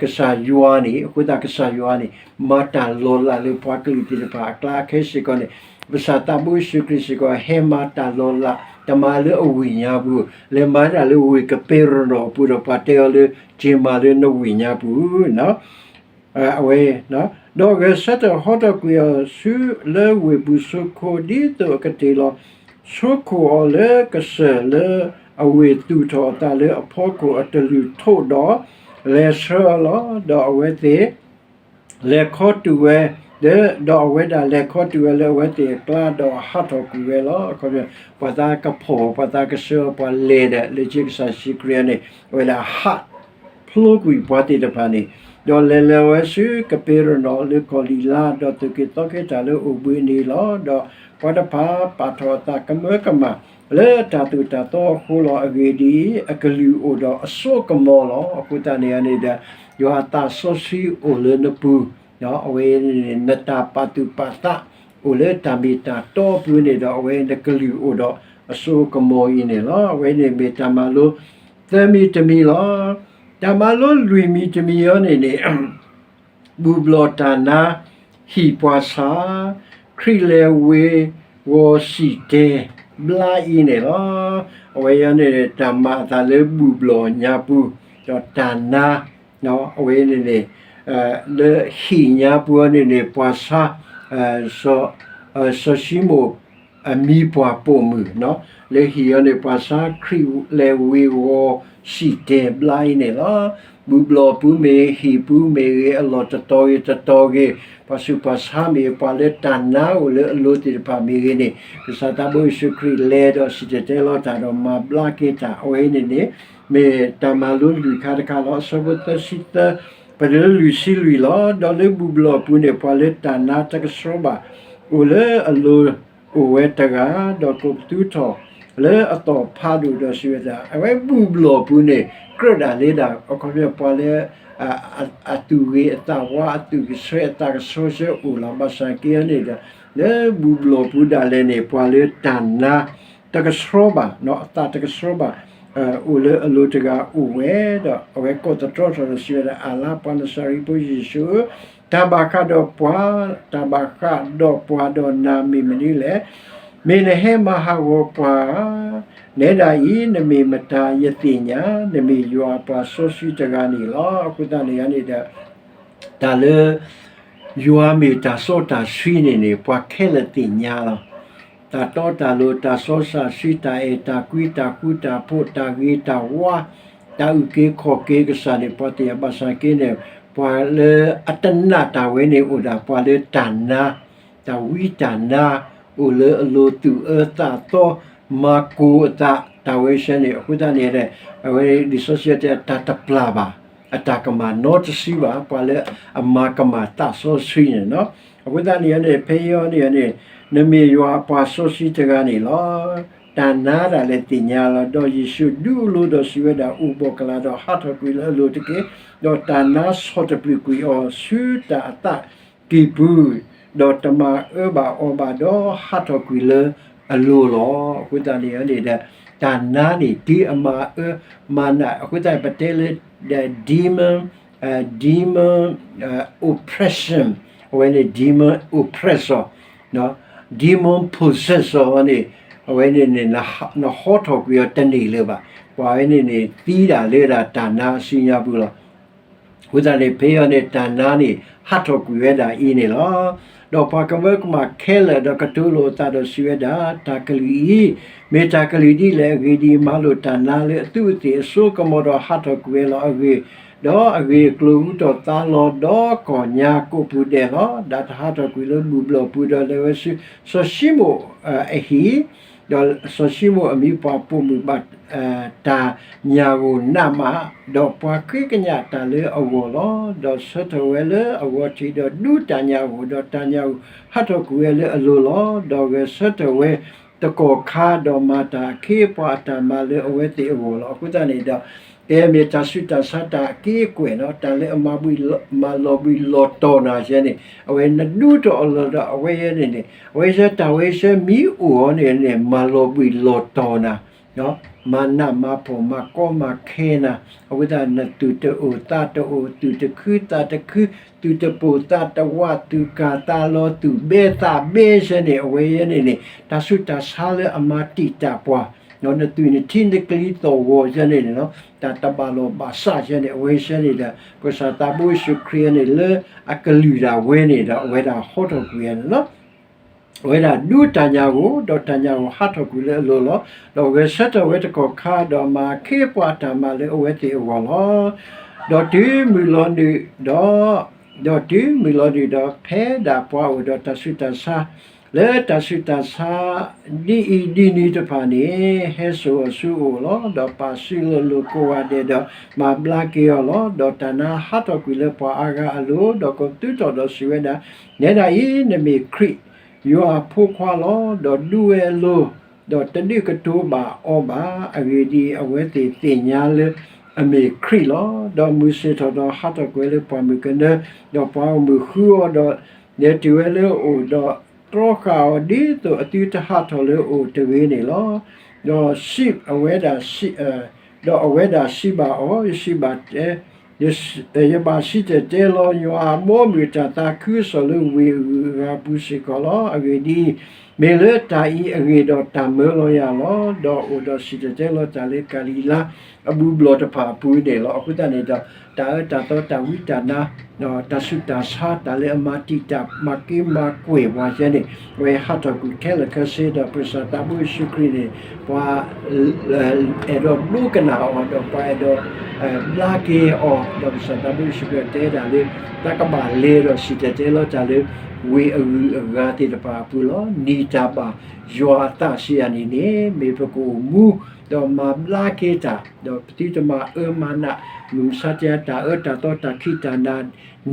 ကစၢ်ယွၤန့ၣ်, အဃိသတးကစၢ်ယွၤန့ၣ် မၤတၢ်လီၤလးလၢပှၤကလုာ်သ့ၣ်တဖၣ်အကျါ အခဲစ့ၢ်ကီးန့ၣ် ကစၢ်သးဘိယ့ၣ်ၡူးခရံာ်စ့ၢ်ကီး ဟဲမၤတၢ်လီၤလး တမၤလၢအဝ့ၢ်ညါပူၤ, လဲၤမၤတၢ်လၢဝ့ၢ်ကပ့းရနီၣ်အပူၤဒီး ပှၤတဲအီၤလၢ က့ၤမၤလၢနဝ့ၢ်ညါပူၤ အဝဲ, ဒီးဂဲၤဆၢထၢၣ်ဟီထီၣ်ကွံာ်အီၤဆူလၢဝ့ၢ်ပူၤဆိခိ ဒ်သိးအကတ့ၢ်လီၤ ဆိခိၣ်အီၤလၢကစၢၢ်လၢအဝ့ၢ်သူၣ်ထီၣ်အသးလၢအဖီခိၣ်အတလုၢ်ထိးဒီး လဲၤဆှၢအီၤလီၤ. ဒီးအဝဲသ့ၣ် လဲၤခီတုာ်ဝဲ, ဒီးအဝဲဒၣ်လဲၤခီတုာ်ဝဲလၢအဝဲသ့ၣ်အကျါ ဒီးဟးထီၣ်ကွံာ်ဝဲလီၤ. အခီပညီ ပှၤသးကဖီၣ် ပှၤသးကဆှၢ ပှၤလဲၤဒီး လၢကစၢ်ယ့ၣ်ၡူးခရံာ်န့ၣ် အဝဲဒၣ်ဟးဖျိကွံာ်ပှၤသ့ၣ်တဖၣ်န့ၣ်, ဒီးလဲၤလၢဝဲဆူကပ့းရနီၣ်လၢကီၢ်လံၤလါ, ဒီးသူၣ်က့ၤသီက့ၤတၢ်လၢအိၣ်ဘှံးအနံၤလီၤ. ဒီး ပှၤတဖၣ်ပာ်ထီၣ်အသးကမၢကမၣ် လၢတၢ်သိၣ်တၢ်သီအဃိလီၤ. အဂ့ၢ်ဒ်အံၤ, အကလုၢ်အိၣ်ဒီးအစိအကမီၤလီၤ. အဃိသတးန့ၣ်န့ၣ်ဒီး ယွၤအသးစီဆှံအိၣ်လၢနပူၤ, အဝဲန့ၣ် နတၢ်ပာ်သူၣ်ပာ်သး အိၣ်လၢတၢ်မ့ၢ်တၢ်တီအပူၤန့ၣ်ဒီး အဝဲနကလုၢ်အိၣ်ဒီးအစိအကမီၤအံၤန့ၣ်လီၤ. အဝဲန့ၣ်မ့ၢ်တၢ်မၤလိ သၢမံၤတမံၤလီၤ. တၢ်မၤလိလွံၢ်မံၤတမံၤအံၤန့ၣ်န့ၣ် ဘူၣ်ဘျီၣ်တၢ်နါ, ဟံၣ်ပှၤဆါ, ခရံာ်လဲၤဝ့ၤဝီၤစံၣ်တဲၤ ဘျါအံၤန့ၣ်လီၤ. အဝဲအံၤန့ၣ် တၢ်မၤအသးလၢဘူၣ်ဘျီၣ်ညါပူၤ, ဒီးတၢ်နါ အဝဲန့ၣ်န့ၣ် လၢဟံၣ်ညါပူၤအံၤန့ၣ်န့ၣ် ပှၤဆါ စီၤၡံမိၣ် အမံၤပှၢ်ပိာ်မုၣ်, လၢဟံၣ်အံၤန့ၣ် ပှၤဆါခရံာ်လဲၤဝ့ၤဝီၤစံၣ်တဲၤဘျါအံၤန့ၣ်လီၤ. ဘူၣ်ဘျီၣ်ပူၤမ့ၢ်ဂ့ၤ ဟံၣ်ပူၤမ့ၢ်ဂ့ၤ အလီၢ်တတီၤဂ့ၤတတီၤဂ့ၤ, ပှၤဆူးပှၤဆါမ့ၢ်ဂ့ၤ ပှၤလၢတၢ်နါအိၣ်လၢအလိၤသ့ၣ်တဖၣ်မ့ၢ်ဂ့ၤန့ၣ် ကစၢ်သးဘိယ့ၣ်ၡူးခရံာ်လဲၤဒီးစံၣ်တဲၤတဲလီၤတၢ်ဒီးမၤဘျါက့ၤတၢ် အဝဲအံၤန့ၣ်န့ၣ် မ့ၢ်တၢ်မၤလိလွံၢ်ခါတခါလီၤ. အဆၢဖိသၢဆံသၢ ပတုၤလၢလွံၢ်ဆံလွံၢ်လီၤ. ဒီးလၢဘူၣ်ဘျီၣ်ပူၤန့ၣ် ပှၤလၢတၢ်နါတကဆှီဘၣ် အိၣ်လၢအလိၤအိၣ်ဝဲတဂၤ, ဒီးကိးပသူထီၣ်လၢအသီၣ်ဖးဒိၣ်ဒီးစံးဝဲဒၣ်, အဝဲဘူၣ်ဘျီၣ်ပူၤန့ၣ် ကြၢးဒၣ်လၢဒၣ် အခီပညီပှၤလၢ အသူၣ်ဂ့ၤအသးဝါ အသူၣ်ကဆှီအသးကဆှီဆၢအိၣ်လီၤ. ဘၣ်ဆၣ်က့အံၤန့ၣ်ဒီး လၢဘူၣ်ဘျီၣ်ပူၤဒၣ်လဲာ်န့ၣ် ပှၤလၢတၢ်နါ တကဆှီဘၣ်, အသးတကဆှီဘၣ် အိၣ်လၢအလိၤတဂၤအိၣ်ဝဲ, ဒီးအဝဲကိးသတြီထီၣ်ဒီးစံးဝဲဒၣ်, အၢၣ်လါပှၤနစၤရ့းဖိယ့ၣ်ၡူးဧၢ, တၢ်ဘၣ်ဃးဒီးပှၤ, တၢ်ဘၣ်ဃးဒီးပှၤဒီးနၤမ့ၢ်မနုၤလဲၣ်. မ့ၢ်နဟဲမၤဟးဂီၤပှၤဧါ. နဲဒၣ်အံၤ နမ့ၢ်မတၤယသ့ၣ်ညါ, နမ့ၢ်ယွၤအပှၤစီဆှံတဂၤန့ၣ်လီၤ. အဃိသတးန့ၣ်န့ၣ်ဒီး တၢ်လၢ ယွၤမ့ၢ်တၢ်စီတၢ်ဆှံန့ၣ်န့ၣ် ပှၤခဲလၢာ်သ့ၣ်ညါလီၤ. တၢ်တီတၢ်လိၤ တၢ်စီတၢ်ဆှံ တၢ်အဲၣ်တၢ်ကွံ တၢ်ဃူတၢ်ဖိး တၢ်ဂ့ၤတၢ်ဝါ တၢ်အုၣ်က့ၤခီၣ်က့ၤကစၢ်န့ၣ် ပှၤသ့ၣ်ညါဘၣ်ဆၣ်က့န့ၣ် ပှၤလၢအတနာ်တၢ်ဝဲန့ၣ်အိၣ်ဒၣ် ပှၤလၢတၢ်နါ တၢ်ဝံတၢ်နါ အိၣ်လၢအလိၤသူၣ်အၢသးသီ မၤကိၤအသး တၢ်ဝဲဆၢန့ၣ် အဃိသတးန့ၣ် အဝဲလံာ်စီဆှံတဲ တၢ်တပျၢ်ဘၣ် အတၢ်ကမၣ်နီတစုဘၣ် ပှၤလၢအမၤကမၣ်သးစီဆှံန့ၣ်လီၤ. အဃိသတးန့ၣ်န့ၣ် ဖဲအံၤန့ၣ်န့ၣ် နမ့ၢ်ယွၤအပှၤစီဆှံတဂၤန့ၣ်လီၤ. တၢ်နါဒၣ်လဲာ်သ့ၣ်ညါလီၤ. ဒီးယ့ၣ်ၡူးဒုးအလိၤဒီးစံးဝဲဒၣ်, အိၣ်ဘှီၣ်ကလာ်ဒီးဟးထီၣ်ကွံာ်လၢအလိၤတက့ၢ်. ဒီးတၢ်နါဆီၣ်တပျုာ်ကွံာ်အီၤဆူတၢ်အသးကံၢ်ပူၤ, ဒီးတမၤအၢဘၣ်အီၤဘၣ်ဒီး ဟးထီၣ်ကွံာ်လၢအလိၤလီၤ. အဃိသတးန့ၣ်န့ၣ်ဒီး တၢ်နါန့ၣ် တုၤအမၤအၢမၤနး အဃိသတးပတဲလၢ the demon, demon oppression အဝဲန့ၣ် demon oppressor, demon possessor န့ၣ် အဝဲန့ၣ်န့ၣ် နဟးထီၣ်ကွံာ်အီၤတန့ၢ်လၢၤဘၣ်. ပှၤဝဲန့ၣ်န့ၣ် သံဒၣ်လၢဒၣ်တၢ်နါအစုညါပူၤလီၤ. အဃိသတးန့ၣ် ဖဲအံၤန့ၣ် တၢ်နါန့ၣ် ဟးထီၣ်ကွံာ်ဝဲဒၣ်အံၤန့ၣ်လီၤ. ဒီးပှၤကမၢကမၣ်ခဲလၢာ်ဒီးကတိၤလိာ်အသးဒီးစံးဝဲဒၣ်, တၢ်ကလုၢ်အံၤ မ့ၢ်တၢ်ကလုၢ်ဒ်လဲၣ်. အဂ့ၢ်ဒ်အံၤ, မၤလိာ်တၢ်နါလၢအသူးအသ့ၣ်အစိကမီၤဒီးဟးထီၣ်ကွံာ်ဝဲလီၤ. အဂ့ၢ်ဒီးအဂ့ၢ်အကျိၤဂုၤထီၣ်သါလီၤဒီးကီၢ်ညါကိးပူၤဒဲးလီၤ. ဒီးတၢ်ဟးထီၣ်ကွံာ်လၢဘူၣ်ဘျီၣ်ပူၤဒီးလဲၤဝဲဆူ စီၤၡံမိၣ်အဟံၣ်, ဒီးစီၤၡံမိၣ်အမံၤပှၢ်ပိာ်မုၣ်ဘၣ် တၢ်ညၣ်ဂိၢ်နးမး, ဒီးပှၤဃ့ကညးတၢ်လၢအဂီၢ်လီၤ. ဒီးဆၢထၢၣ်ဝဲလၢအဂီၤထံးဒီးဒူတၢ်ညၣ်ဂိၢ်, ဒီးတၢ်ညၣ်ဂိၢ်ဟးထီၣ်ကွံာ်ဝဲလၢအလိၤလီၤ. ဒီးဂဲၤဆၢထၢၣ်ဝဲတကီၢ်ခါဒီးမၤတၢ်အခ့အပှၤအတၢ်မၤလၢအဝဲသ့ၣ်အဂီၢ်လီၤ. အဃိသတးန့ၣ်ဒီး ကဲမ့ၢ်တၢ်ဆူးတၢ်ဆါတၢ်အက့ၢ်အကွဲၢ်နီၤ, တၢ်လၢအမၤဘှံးလီၤတီၤနၤယဲန့ၣ်, အဝဲနဒူထီၣ်အလီၢ်ဒီးအဝဲယဲန့ၣ်န့ၣ်, အဝဲယဲတၢ်ဝဲယဲမ့ၢ်အိၣ်အီၤန့ၣ်န့ၣ် မၤလီၤဘှံးလီၤတီၤနၤ မၤနးမၤဖှီၣ်မၤကီမၤခဲနၤ, အဃိသတး နသူၣ်တအိၣ်သးတအိၣ် သူၣ်တခုသးတခု သူၣ်တပိာ်သးတဝး သူၣ်ကၢ်သးလီၤ သူၣ်ဘဲသးဘဲယဲန့ၣ် အဝဲယဲန့ၣ်န့ၣ် တၢ်ဆူးတၢ်ဆါလၢအမၤတံာ်တာ်ပှၤ, နသွံၣ်နထံနကလံၤသီၣ်ဂီၤယဲန့ၣ်န့ၣ်လီၤ. တၢ်တဘၣ်လီၢ်ဘၣ်စးယဲန့ၣ် အဝဲယဲန့ၣ်ဒီး ပကစၢ်သးဘိယ့ၣ်ၡူးခရံာ်န့ၣ် လၢအကလုၢ်ဒၣ်ဝဲန့ၣ်ဒီး အဝဲဒၣ်ဟီထီၣ်ကွံာ်ယဲန့ၣ်လီၤ. အဝဲဒၣ်ဒူတၢ်ညၣ်ဂိၢ်, ဒီးတၢ်ညၣ်ဂိၢ်ဟးထီၣ်ကွံာ်လၢအလိၤလီၤ. ဒီးဂဲၤဆၢထၢၣ်ဝဲတကီၢ်ခါ, ဒီးမၤအခ့အပှၤအတၢ်မၤလၢအဝဲသ့ၣ်အဂီၢ်လီၤ. ဒီးတုၤမုၢ်လီၤနုာ်ဒီး, ဒီးတုၤမုၢ်လီၤနုာ်ဒီး ဖဲဒၣ်ပှၤအိၣ်ဒီးတၢ်ဆူးတၢ်ဆါ, လၢတၢ်ဆူးတၢ်ဆါ ဒ်အံၤဒ်နုၤတဖၣ်န့ၣ် ဟဲစိာ်အီၤဆူအအိၣ်လီၤ. ဒီးပာ်စုလၢလိၤကိးဂၤဒဲးဒီး မၤဘျါက့ၤအီၤလီၤ. ဒီးတၢ်နါဟးထီၣ်ကွံာ်လၢပှၤအါဂၤအလိၤ, ဒီးကိးပသူထီၣ်ဒီးစံးဝဲဒၣ်, နဲဒၣ်အံၤ နမ့ၢ်ခရံာ် ယွၤအဖိခွါလီၤ. ဒီးဒူဝဲအလိၤ, ဒီးတဒုးကတိၤဘၣ်အီၤဘၣ်. အဂ့ၢ်ဒ်အံၤ, အဝဲသ့ၣ်သ့ၣ်ညါလၢအမ့ၢ်ခရံာ်လီၤ. ဒီးမုၢ်ဆ့ၣ်ထီၣ်ဒီးဟးထီၣ်ကွံာ်လၢပှၢ်မုၢ်ကနၢ, ဒီးပှၤဂီၢ်မုၢ်ဃုအီၤ, ဒီးလဲၤတုၤဝဲလၢအအိၣ်, ဒီးတြီဃာ်အီၤဒ်သိးအသုတဟးထီၣ်လၢအအိၣ်တဂ့ၤန့ၣ်လီၤ. ဒီးစံး, အဝဲဒၣ်စံး, ဒီးအဝဲဒၣ်စံးဘၣ်အီၤ, ယစံးဘၣ်တဲ ယဘၣ်စံၣ်တဲၤတဲလီၤ ယွၤအဘီအမုၢ်တၢ်သးခုကစီၣ်လၢဝ့ၢ်အဂုၤအဂၤအပူၤစ့ၢ်ကီးလီၤ. အဂ့ၢ်ဒ်အံၤ, မ့ၢ်လၢတၢ်အံၤအဂ့ၢ်ဒီးတၢ်မၢလီၤယၤလီၤ. ဒီးအိၣ်ဒီးစံၣ်တဲၤတဲလီၤတၢ်လၢကၤလံၤလါအဘူၣ်ဘျီၣ်တဖၣ်အပူၤန့ၣ်လီၤ. အဃိသတးန့ၣ်ဒီး တၢ်အၢတၢ်သီတၢ်ဝံတၢ်နါ တၢ်ဆူးတၢ်ဆါ တၢ်လၢအမၤတံာ်တာ်မၤက့ၤမၤကွံာ်ပှၤယဲန့ၣ် အဝဲဟးထီၣ်ကွံာ်ခဲလၢာ်ခဲဆ့ ဒီးပကစၢ်သးဘိယ့ၣ်ၡူးခရံာ်န့ၣ် ပှၤ အဲၣ်ဒိးဒိကနၣ်အီၤ ဒီးပှၤအဲၣ်ဒိး ဘျါက့ၤအီၤ ဒီးကစၢ်သးဘိယ့ၣ်ၡူးခရံာ်တဲဒၣ်လၢ တၢ်ကဘၣ်လဲၤဒီးစံၣ်တဲၤတဲလီၤတၢ်လၢ ဝ့ၢ်အဂုၤအဂၤသ့ၣ်တဖၣ်အပူၤလီၤ. နံၣ်တၢ်ဘၣ်ယွၤအသးစံးယၤန့ၣ်န့ၣ် မ့ၢ်ပကအိၣ်မူ ဒီးမၤဘျါက့ၤတၢ် ဒီးပသုတမၤအၢမၤနး မုၢ်မဆါတယၤတၢ်အၢတၢ်သီတၢ်ခံးတၢ်နၤ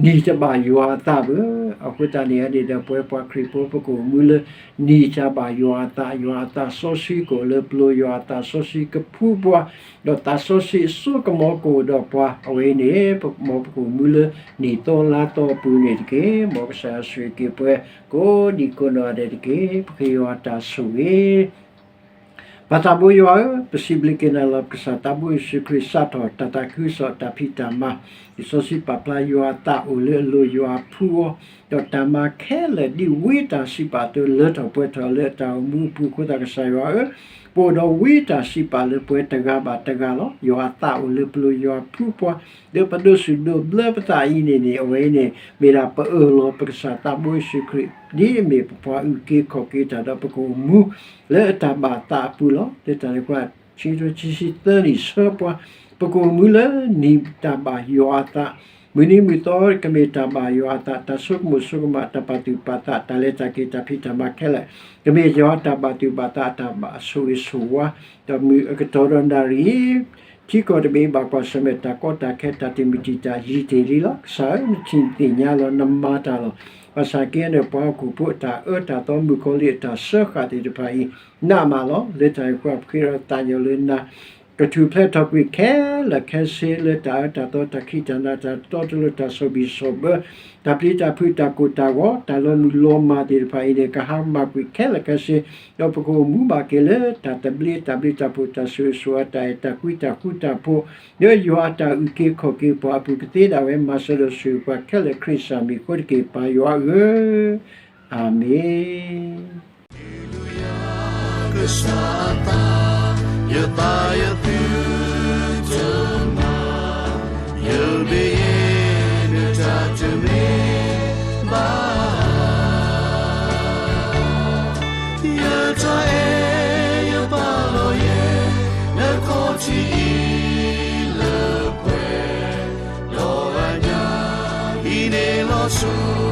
နံၣ်တဘၣ်ယွၤအသးဘၣ်. အဃိသတးန့ၣ်န့ၣ်ဒီး ပဝဲပှၤခရံာ်ဖိပကအိၣ်မူလၢ နံၣ်တၢ်ဘၣ်ယွၤအသး ယွၤအသးစီဆှံကအိၣ်လၢပလိၤ ယွၤအသးစီဆှံကဖှူပှၤ ဒီးသးစီဆှံအစိကမီၤကအိၣ်ဒီးပှၤ အဝဲအံၤန့ၣ် မ်ပကအိၣ်မူလၢနံၣ်သီလါသီအပူၤန့ၣ်တက့ၢ်. မ်ကစၢ်ယွၤဆိၣ်ဂ့ၤက့ၤပှၤ ကိးဒံကိးနီၢ်ဒဲးတက့ၢ်. ပဃ့ယွၤတၢ်ဆိၣ်ဂ့ၤ ပၢ်သးဘိယွၤဧၢ, ပစံးဘျုးက့ၤနၤလီၤ. ပကစၢ်သးဘိယ့ၣ်ၡူးခရံာ် စးထီၣ်တၢ်သးခုကစီၣ်တၢ်ဖံးတၢ်မၤ, လံာ်စီဆှံပာ်ဖျါယွၤအသးအိၣ်လၢအလိၤ ယွၤဖှူအီၤ, ဒီးတၢ်မၤခဲလၢာ်ဒ်ဝံတၢ်စံးပာ်အသိး လၢထီၣ်ပှဲၤထီၣ်လၢအတၢ်အိၣ်မူအပူၤအဃိသတး ကစၢ်ယွၤဧၢ, ပအိၣ်ဒီးဝံတၢ်စံးပာ်လၢပှဲၤတဂၤဘၣ်တဂၤလီၤ. ယွၤအသးအိၣ်လၢပလိၤ ယွၤဖှူပှၤ ဒီးပဒိးစူၣ်ဒိးဘျၢပသးအံၤန့ၣ်န့ၣ် အဝဲအံၤန့ၣ် မ့ၢ်ဒၣ်ပအၢၣ်လီၤပကစၢ်သးဘိယ့ၣ်ၡူးခရံာ် ဒ်အမ့ၢ်ပပှၤအုၣ်က့ၤခီၣ်က့ၤတၢ်ဒီးပကအိၣ်မူ လၢအတၢ်ဘၣ်သးအပူၤလီၤ. လၢတၢ်န့ၣ်အဃိ ခံကထိခံဆံသၢနံၣ်ဆၢပှၤ ပကအိၣ်မူလၢနံၣ်တၢ်ဘၣ်ယွၤအသး, မုၢ်နံၤမုၢ်သီကမ့ၢ်တၢ်ဘၣ်ယွၤအသး, တၢ်ဆိကမိၣ်ဆိကမး တၢ်ပာ်သူၣ်ပာ်သး တၢ်လဲၤတၢ်က့ၤတၢ်ဖံးတၢ်မၤခဲလၢာ် ကမ့ၢ်ယွၤတၢ်ဘၣ်သူၣ်ဘၣ်သး တၢ်ဘၣ်ဆိၣ်ဂ့ၤဆိၣ်ဝါ, ဒီးမုၢ်အကတီၢ်ဒီးနၣ်ရံၣ် ထံကီၢ်တဘ့ၣ်ဘၣ်ကွၢ်ဆၢၣ်မဲာ်တၢ်ကီတၢ်ခဲ တၢ်တမုာ်တံာ်တာ်ယံာ်တ့ၢ်လံလီၤ. ကစၢ်ဧၢ, နထံၣ်နသ့ၣ်ညါလီၤ နမၤတၢ်လီၤ. ဘၣ်ဆၣ်က့န့ၣ် ပှၤဟီၣ်ခိၣ်ဖိအတၢ်အၢတၢ်သီ မုၣ်ကီၤလံၢ်အတၢ်စၢဃာ်သ့ၣ်တဖၣ်အံၤ နးမးလီၤ. လၢတၢ်အံၤအဃိ ပဃ့ဒီးသးညီလၢနၤ ကထူၣ်ဖျဲးထီၣ်ကွံာ်ခဲလၢာ်ခဲဆ့ လၢတၢ်အၢတၢ်သီ တၢ်ခံးတၢ်နၤ တၢ်တီတလိၤ တၢ်ဆီၣ်ဘံၣ်ဆီၣ်ဘၢ တၢ်ပျံၤတၢ်ဖုး တၢ်ကိၢ်တၢ်ဂီၤ တၢ်လီၤမုၢ်လီၤမၢ်သ့ၣ်တဖၣ်အံၤန့ၣ် ကဟါမၢ်ကွံာ်ခဲလၢာ်ခဲဆ့ ဒီးပကအိၣ်မူဘၣ်က့ၤလၢ တၢ်သဘျ့ တၢ်ဘျုးတၢ်ဖှိၣ် တၢ်ဆိၣ်ဂ့ၤဆိၣ်ဝါ တၢ်အဲၣ်တၢ်ကွံ တၢ်ဃူတၢ်ဖိး လၢယွၤအတၢ်အုၣ်က့ၤခီၣ်က့ၤပှၤအပူၤ ကသ့ဒၣ်ဝဲ မၤစၢၤဒီးဆိၣ်ဂ့ၤပှၤခဲလၢာ် ခရံာ်စၢ်မံၤအဃိတက့ၢ် ပၢ်ယွၤဧၢ, အၤမ့ၣ်. ကစၢ်အသး ယသးယသုတမၤ ယမ့ၢ်ယဲ နတၢ်တမ့ၢ်ဘၣ် ယတၢ်အဲၣ်ယပာ်လီၤယဲ နခီၣ်ထံးအံၤလၢပှဲၤ ဒီးအညါ ဟံးန့ၢ်လီၤဆိ